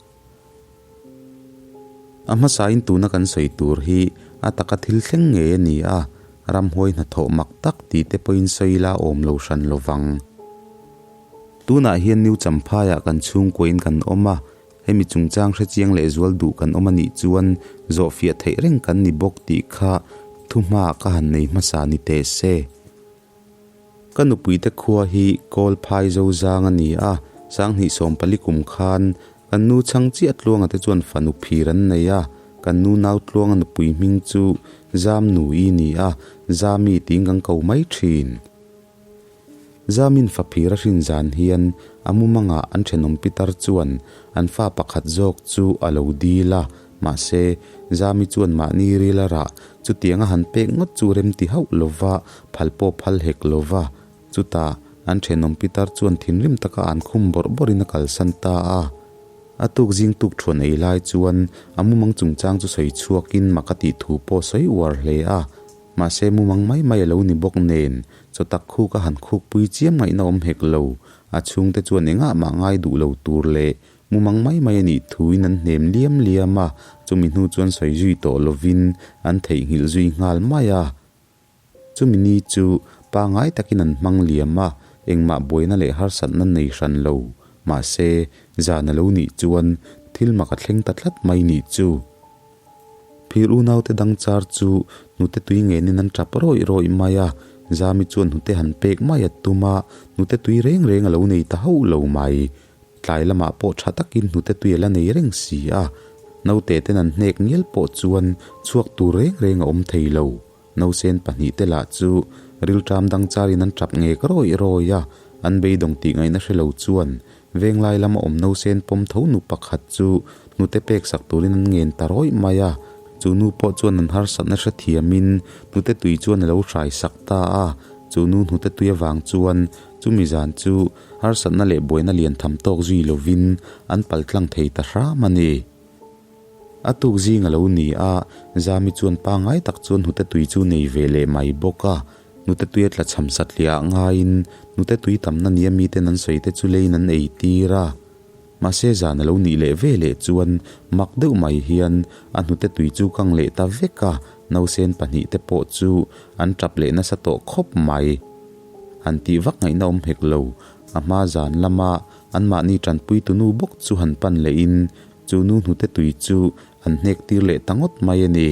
A hmasain tuna kan sawi tur hi a taka thil thleng ngei a ni a, ramhuai hnathawh mak tak tih te pawhin sawi ila awm lo hran lo vang. Tunah hian New Champhaiah kan chhungkuain kan awm a, hemi chungchang hrechiang lehzual duh kan awm a nih chuan zawhfiah theih reng kan ni bawk tih kha thuhma ka han nei hmasa ni teh se. Ka nupuite khua hi Kawlphai Zozang a ni a, 2014 kum khan kan nu chhang chiah Tluanga te chuan fanu phir an nei a, kan nu nau Tluanga nupui hming chu Zamnui ni a, Zami tiin kan ko mai thin. Zamin fa phir a hrin zan hian a mumangah an thenawm pitar chuan an fa pakhat zawk chu a lo dil a, Mahse, Zami chuan mahni ril a rah, chutianga han pek ngawt chu rem ti hauh lo va, phal pawh phal hek lo va. Chutah, an thenawm pitar chuan thinrim taka an khum bawrh bawrhin a kalsan ta a. A tuk zing tuk thuan ei lai chuan a mumang chungchang chu sawi chhuakin mak a tih thu pawh sawi uar hle a. Mahse, mumang mai mai a lo ni bawk nen, chaw tak khuk a han khukpui chiam ngaihna awm hek lo. A chhungte chuan engah mah ngai duh lo tur leh Mumang mai mai a nih thuin an hnem liam liam a, chumi hnu chuan sawi zui tawh lovin an theihnghilh zui nghal mai a. Chumi ni chu pangngai takin an hmang liam a, engmah buaina leh harsatna nei hran lo. Mahse, zan a lo nih chuan thil mak a thleng ta tlat mai nih chu. Phir unaute dang char chu hnute tui ngenin an tap rawih rawih mai a, Zami chuan hnute han pek mai a tum a, hnute tui reng reng a lo nei ta hauh lo mai. Tlai lamah pawh tha takin hnute tui a la nei reng si a, naute ten an hnek ngial pawh chuan chhuak tur reng reng a awm thei lo. Nausen pahnihte lah chu rilṭam dang charin an ṭap ngek rawih rawih a, an beidawng tih ngaihna hre lo chuan venglai lama awm nausen pawm tho nu pakhat chu hnute pek sak turin an ngen ta rawih mai a, chu nu pawh chuan an harsatna hrethiamin hnute tui chuan a lo hrai sak ta a, chu nu hnute tui avang chuan chumi zan chu Harsatna leh buaina lian tham tawk zui lovin an paltlang thei ta hram a ni. A tuk zing a lo ni a, Zami chuan pangngai tak chuan hnute tui chu nei ve leh mai bawk a. Hnute tui a tla chham satliah ah ngaiin hnute tui tamna nia miten an sawi te chu leiin an ei tir a. Mahse zan a lo nih leh ve leh chuan mak deuh mai hian a hnute tui chu kang leh ta vek a, nausen pahnihte pawh chu an tap leh nasa tawh khawp mai. Han tih vak ngaihna awm hek lo. A hma zan lama anmahni tanpuitu nu bawk chu han pan lehin chu nu hnute tui chu an hnek tir leh ta ngawt mai a ni.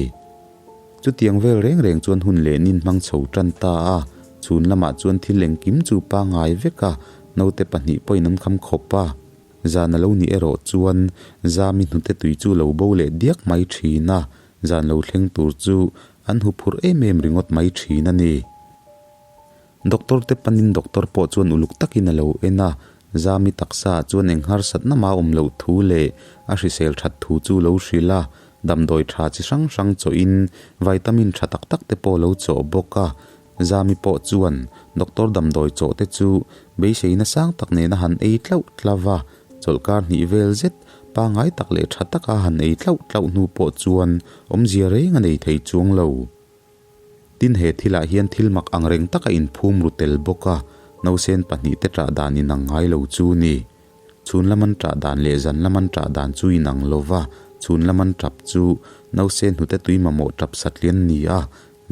Chutiang vel reng reng chuan hun leh nin hmang chho tan ta a, chhun lamah chuan thil engkim chu pangngai vek a, naute pahnih pawhin an kham khawp a. Zan a lo nih erawh chuan Zami hnute tui chu lo bo leh diak mai thin a, zan lo thleng tur chu an huphurh em em ringawt mai thin a ni. Doctor te panin doctor pawh chuan uluk takin a lo en a, Zami taksa ah chuan eng harsatna mah awm loh thu leh a hrisel that thu chu lo hrilh a, damdawi tha chi hrang hrang chawhin vitamin tha tak tak te pawh lo chawh bawk a. Zami pawh chuan doctor damdawi chawh te chu beiseina sang tak nen a han ei tlauh tlauh a, chawlhkar hnih vel zet pangngai tak leh tha taka han ei tlauh tlauh hnu pawh chuan awmzia reng a nei thei chuang lo. Tin he thilah hian thil mak ang reng taka inphum ru tel bawk a, nausen pahnihte ṭah dan inang ngai lo chu ni. Chhun lam an ṭah dan leh zan lam an ṭah dan chu inang lo va, chhun lam an ṭap chu nausen hnute tui mamawh ṭap satlian ni a,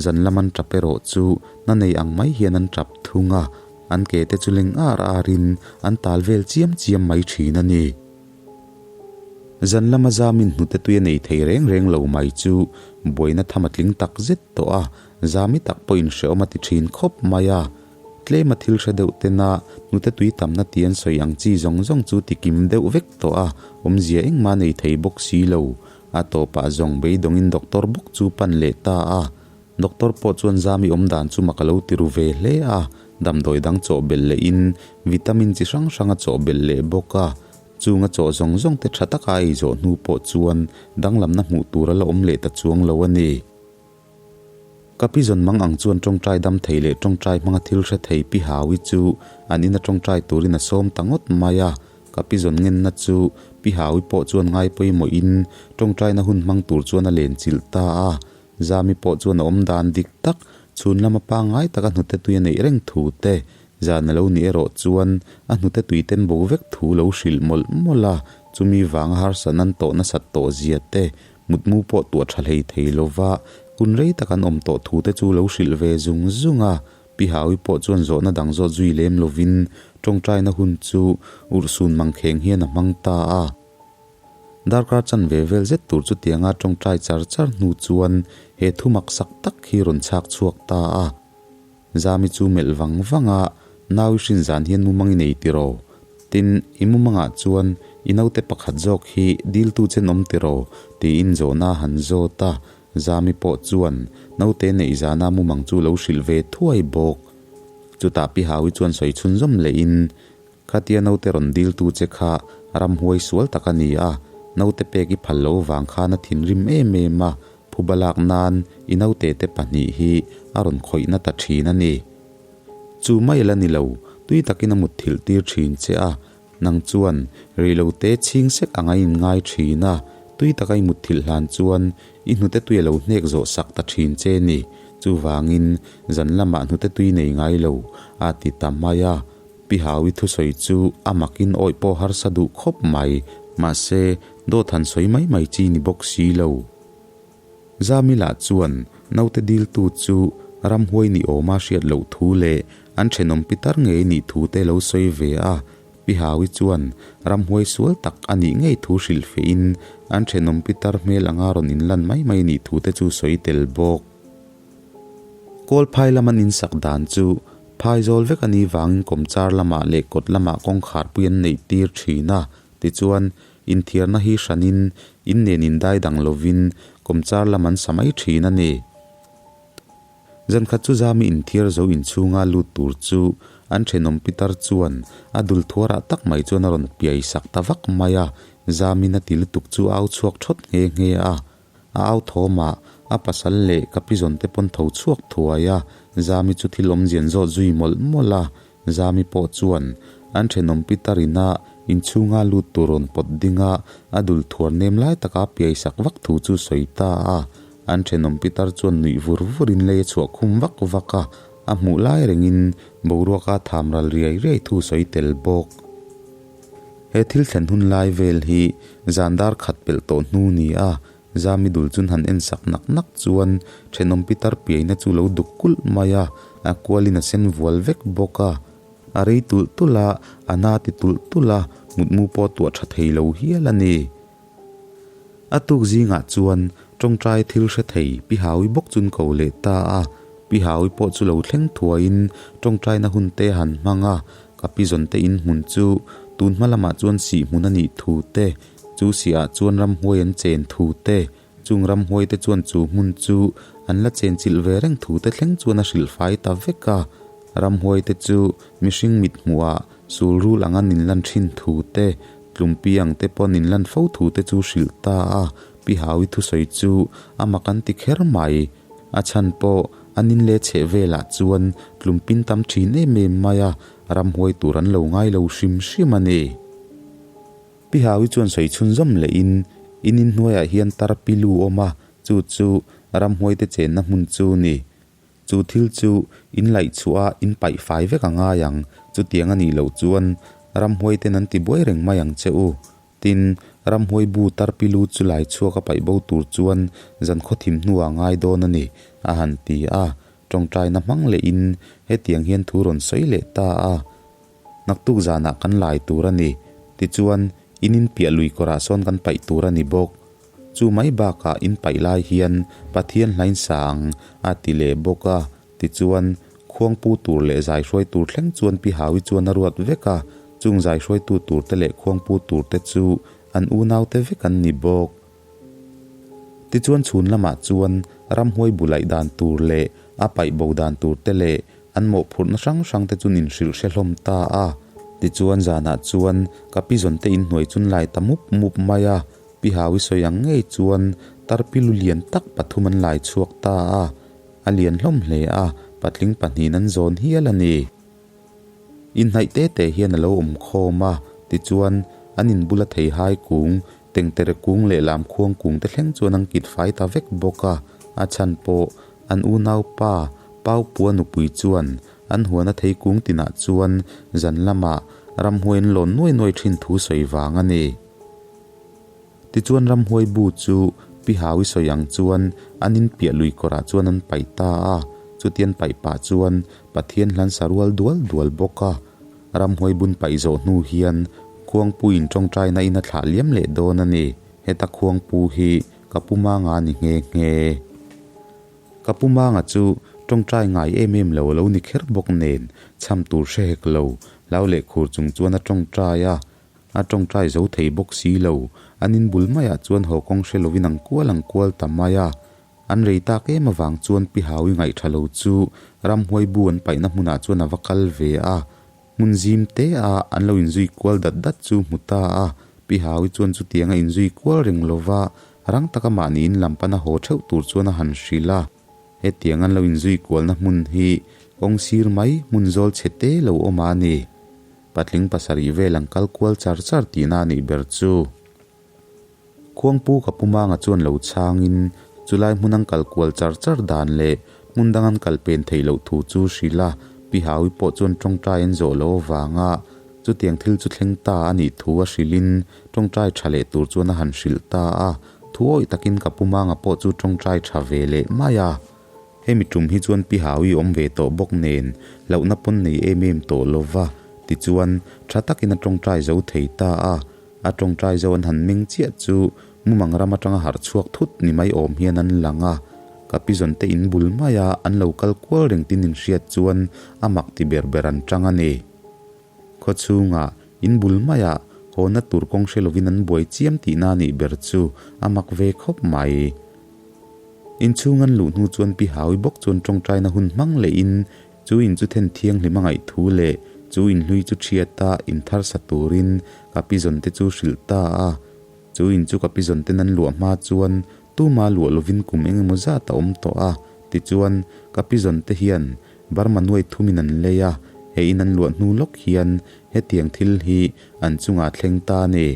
zan lam an ṭap erawh chu na nei ang mai hian an ṭap thung a, an ke te chu leng ar arin an tal vel chiam chiam mai ṭhin a ni. Zan lama zamin hnute tui a nei thei reng reng lo mai chu buaina tham a tling tak zet tawh a, zami tak pawhin hrehawm a ti thin khawp mai a. Tlema thil hre deuh tena hnute tui tamna tih an sawi ang chi zawng zawng chu ti kim deuh vek tawh a, awmzia engmah nei thei bawk si lo. A tawpah zawng beidawngin doctor bawk chu pan leh ta a. Doctor pawh chuan zami awm dan chu mak a lo ti ru ve hle a, damdawi dang chawh belh lehin vitamin chi hrang hrang a chawh belh leh bawk a. Chung a chawh zawng zawng te tha taka a ei zawh hnu pawh chuan danglamna hmuh tur a la awm leh ta chuang lo a ni. Ka pi zawn mang ang chuan tawngtai dam thei leh tawngtai hmanga thil hre thei Pi Haui chu an ina tawngtai turin a sawm ta ngawt mai a. Ka pi zawn ngenna chu Pi Haui pawh chuan ngai pawimawhin tawngtaina hun hmang tur chuan a len chilh ta a. Zami pawh chuan a awm dan dik tak, chhun lama pangngai taka hnute tui a neih reng thu te, zan a lo nih erawh chuan a hnute tui ten bo vek thu lo hrilh mawlh mawlh a, chumi vanga harsatna an tawh nasat tawh zia te, mutmu pawh tuah tha hlei thei lova hun rei tak an awm tawh thu te chu lo hrilh ve zung zung a. Pi Haui pawh chuan zawhna dang zawt zui lem lovin tawngtaina hun chu urhsun mangkheng hian a hmang ta a. Darkar chanve vel zet tur chutianga tawngtai char char hnu chuan he thu maksak tak hi rawn chhak chhuak ta a. Zami chu melh vang vang a, Nau i hrin zan hian mumang i nei tiraw? Tin, i mumangah chuan i naute pakhat zawk hi diltu chen awm tiraw? tiin zawhna a han zawt a. Zami pawh chuan naute neih zana mumang chu lo hrilh ve thuai bawk. Chutah Pi Haui chuan sawi chhunzawm lehin, Khatia naute rawn diltu che kha ramhuai sual tak a ni a, naute pek i phal lo vang khan a thinrim em em a, phuba lak nan i naute te pahnih hi a rawn khawihna ta thin a ni. Chu mai la ni lo, tui takin a mutthilh tir thin che a, nang chuan reilote chhing sek anga i inngai thin a, tui taka i mutthilh hlan chuan i hnute tui a lo hnek zawh sak ta thin che ni, chuvangin zan lamah hnute tui nei ngai lo a ti ta mai a. Pi Haui thusawi chu a makin awih pawh harsa duh khawp mai, mahse dawt han sawi mai mai chi ni bawk si lo. Zamila chuan naute diltu chu ramhuai ni awma hriat loh thu leh an thenawm pitar ngei nih thu te lo sawi ve a, Pi Haui chuan ramhuai sual tak a nih ngei thu hrilh fehin an thenawm pitar hmel anga rawn inlan mai mai nih thu te chu sawi tel bawk. Kawlphai lam an insak dan chu phaizawl vek a nih vangin kawmchar lamah leh kawt lamah kawngkhar pui an neih tir thin a, tichuan inthiarna hi hranin in nen indai dang lovin kawmchar lam an sa mai thin a ni. Zankhat chu Zami inthiar zo inchhunga lut tur chu an thenawm pitar chuan a dul thuarah tak mai chuan a rawn piai sak ta vak mai a, Zamin a ti lutuk chu a au chhuak thawt nghe nghe a. A au thawmah a pasal leh ka pizawn te pawn tho chhuak thuai a, Zami chu thil awmzian zawt zui mawlh mawlh a, Zami pawh chuan an thenawm pitar ina inchhunga lut tur rawn pawt ding a, a dul thuar nem lai taka piai sak vak thu chu sawi ta a, an thenawm pitar chuan nuih vur vurin lei a chhuah khum vak vak a, a hmuh lai rengin boruaka tham ral riai riai thu sawi tel bawk. He thil thlen hun lai vel hi zan dar khat pelh tawh hnu ni a, Zami dul chun han en sak nak nak chuan thenawm pitar piaina chu lo duk kulh mai a, a kualin a sen vual vek bawk a. A rei tulh tulh a, a na ti tulh tulh a, mutmu pawh tuah tha thei lo hial a ni. A tuk zingah chuan tawngtai thil hre thei Pi Haui bawk chun ko leh ta a, Pi Haui pawh chu lo thleng thuaiin tawngtaina hun te han hmang a, ka pi zawn te in hmun chu tun hma lamah chuan sih hmun a nih thu te, chu sihah chuan ramhuai an chen thu te, chung ramhuai te chuan chu hmun chu an la chen chilh ve reng thu te thleng chuan a hrilh fai ta vek a, ramhuai te chu mihring mit hmuhah Sul rul anga nin lan thin thu te, tlumpi ang te pawh nin lan fo thu te chu hrilh ta a, Pi Haui thusawi chu a mak an ti kher mai. A chhan pawh a nin leh chheh velah chuan tlumpin tam thin em em mai a, ramhuai tur an lo ngai lo hrim hrim a ni. Pi Haui chuan sawi chhunzawm lehin, In inhnuaiah hian tar pi lu awm a, chu chu ramhuai te chenna hmun chu ni. Chu thil chu in laih chhuah a in paih fai vek a ngai ang, chutiang a nih loh chuan ramhuai ten an ti buai reng mai ang che u. Tin, ramhuai bu tarpi lu chu lai chhuak a paih bo tur chuan zan khawthim hnuah a ngai dawn a ni, a han ti a. Tawngtaina hmang lehin hetiang hian thu rawn sawi leh ta a. Naktuk zanah kan lai tur a ni, tichuan in inpiah lui kawrah sawn kan paih tur a ni bawk. Chu mai bakah in paih lai hian Pathian hlain sa ang a ti leh bawk a, tichuan khuangpu tur leh zaihruai tur thleng chuan Pi Haui chuan a ruat vek a, chung zaihruaitu tur te leh khuangpu tur te chu an unaute vek an ni bawk. Tichuan chhun lamah chuan ramhuai bu laih dan tur leh a paih bo dan tur te leh an mawhphurhna hrang hrang te chu nin hrilh hre hlawm ta a, tichuan zanah chuan ka pi zawn te inhnuai chun lai ta mup mup mai a, Pi Haui sawi ang ngei chuan tarpi lu lian tak pathum an lai chhuak ta a. A lian hlawm hle a, patling pahnihin an zawn hial a ni. Inhnaih te te hian a lo awm khawm a, tichuan, an inbula theihai kung, tengtere kung leh lamkhuang kung te thleng chuan an kit fai ta vek bawk a, a chhan pawh an unaupa Paupua nupui chuan an huana thei kung tinah chuan zan lamah ramhuai an lawn nuai nuai thin thu sawi vang a ni. Tichuan ramhuai bu chu Pi Haui sawi ang chuan an in piah lui kawrah chuan an paih ta a, chutian paih pah chuan Pathian hlan sa rual dual dual bawk a. Ramhuai bun paih zawh hnu hian Khuangpuiin tawngtaina in a thlah liam leh dawn a ni. Heta Khuangpu hi ka pu Manga a ni nghe nghe. Ka pu Manga chu tawngtai ngai em em lo a lo ni kher bawk nen chham tur hre hek lo, hlau leh khur chung chuan a tawngtai a. A tawngtai zo thei bawk si lo, an in bul maiah chuan haw kawng hre lovin ang kual ang kual ta mai a. An rei tak em avang chuan Pi Haui ngaihṭha lo chu ramhuai bu an paihna hmunah chuan a va kal ve a. Hmun zim te a an lo inzui kual dat dat chu hmu ta a, Pi Haui chuan chutiang a inzui kual reng lova rang taka mahni in lam pana haw theuh tur chuan a han hrilh a. Hetiang an lo inzui kualna hmun hi kawng sir mai hmun zawl chhe te lo awm a ni. Patling pasarih vel an kal kual char char tihna a nih ber chu. Khuangpu ka pu Manga chuan lo chhangin chulai hmun an kal kual char char dan leh hmun dang an kal pen theih loh thu chu hrilh a, Pi Haui pawh chuan tawngtai an zawh loh avanga chutiang thil chu thleng ta a nih thu a hrilhin tawngtai tha leh tur chuan a han hrilh ta a, thu awih takin ka pu Manga pawh chu tawngtai tha ve leh mai a. Hemi tum hi chuan Pi Haui awm ve tawh bawk nen hlauhna pawn nei em em tawh lova, tichuan tha takin a tawngtai zo thei ta a. A tawngtai zo an han meng chiah chu mumang ram atanga harh chhuak thut ni mai awm hian an lang a, ka pi zawn te in bul maia an lo kal kual reng tin inhriat chuan a mak ti ber ber an tang a ni. Khaw chhungah in bul maiah hawna tur kawng hre lovin an buai chiam tihna a nih ber chu a mak ve khawp mai. Inchhung an luh hnu chuan Pi Haui bawk chuan tawngtaina hun hmang lehin Chu in chu then thianghlim a ngaih thu leh chu in hlui chu thiata in thar sa turin ka pi zawn te chu hrilh ta a. Chu in chu ka pi zawn ten an luah hma chuan tuma luah lovin kum eng emaw zat a awm tawh a. Tichuan, ka pi zawn te hian Burma nuai thumin an lei a, he in an luah hnu lawk hian hetiang thil hi an chungah thleng ta a ni.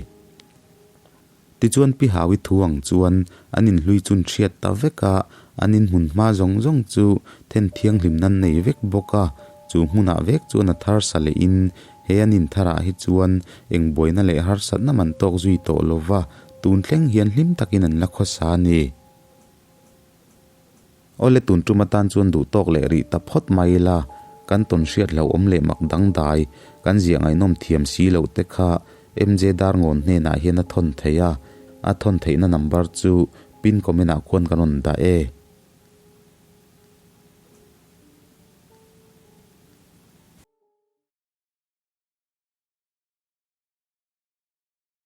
Tichuan Pi Haui thu ang chuan an inhlui chun hriat ta vek a, an inhmun hma zawng zawng chu then thianghlim nan nei vek bawk a, chu hmunah vek chuan a thar sa lehin he an intharah hi chuan eng buaina leh harsatna man tawk zui tawh lova tun thleng hian hlim takin an la khawsa a ni. Awle tun tum atan chuan duh tawk leh rih ta phawt mai ila, kan tawn hriat hlauhawm leh mak dangdai, kan ziah ngaihnawm thiam si loh te kha MJ Darngawn hnenah hian a thawn thei a, a thawn theihna number chu pin comment ah khuan kan rawn dah e.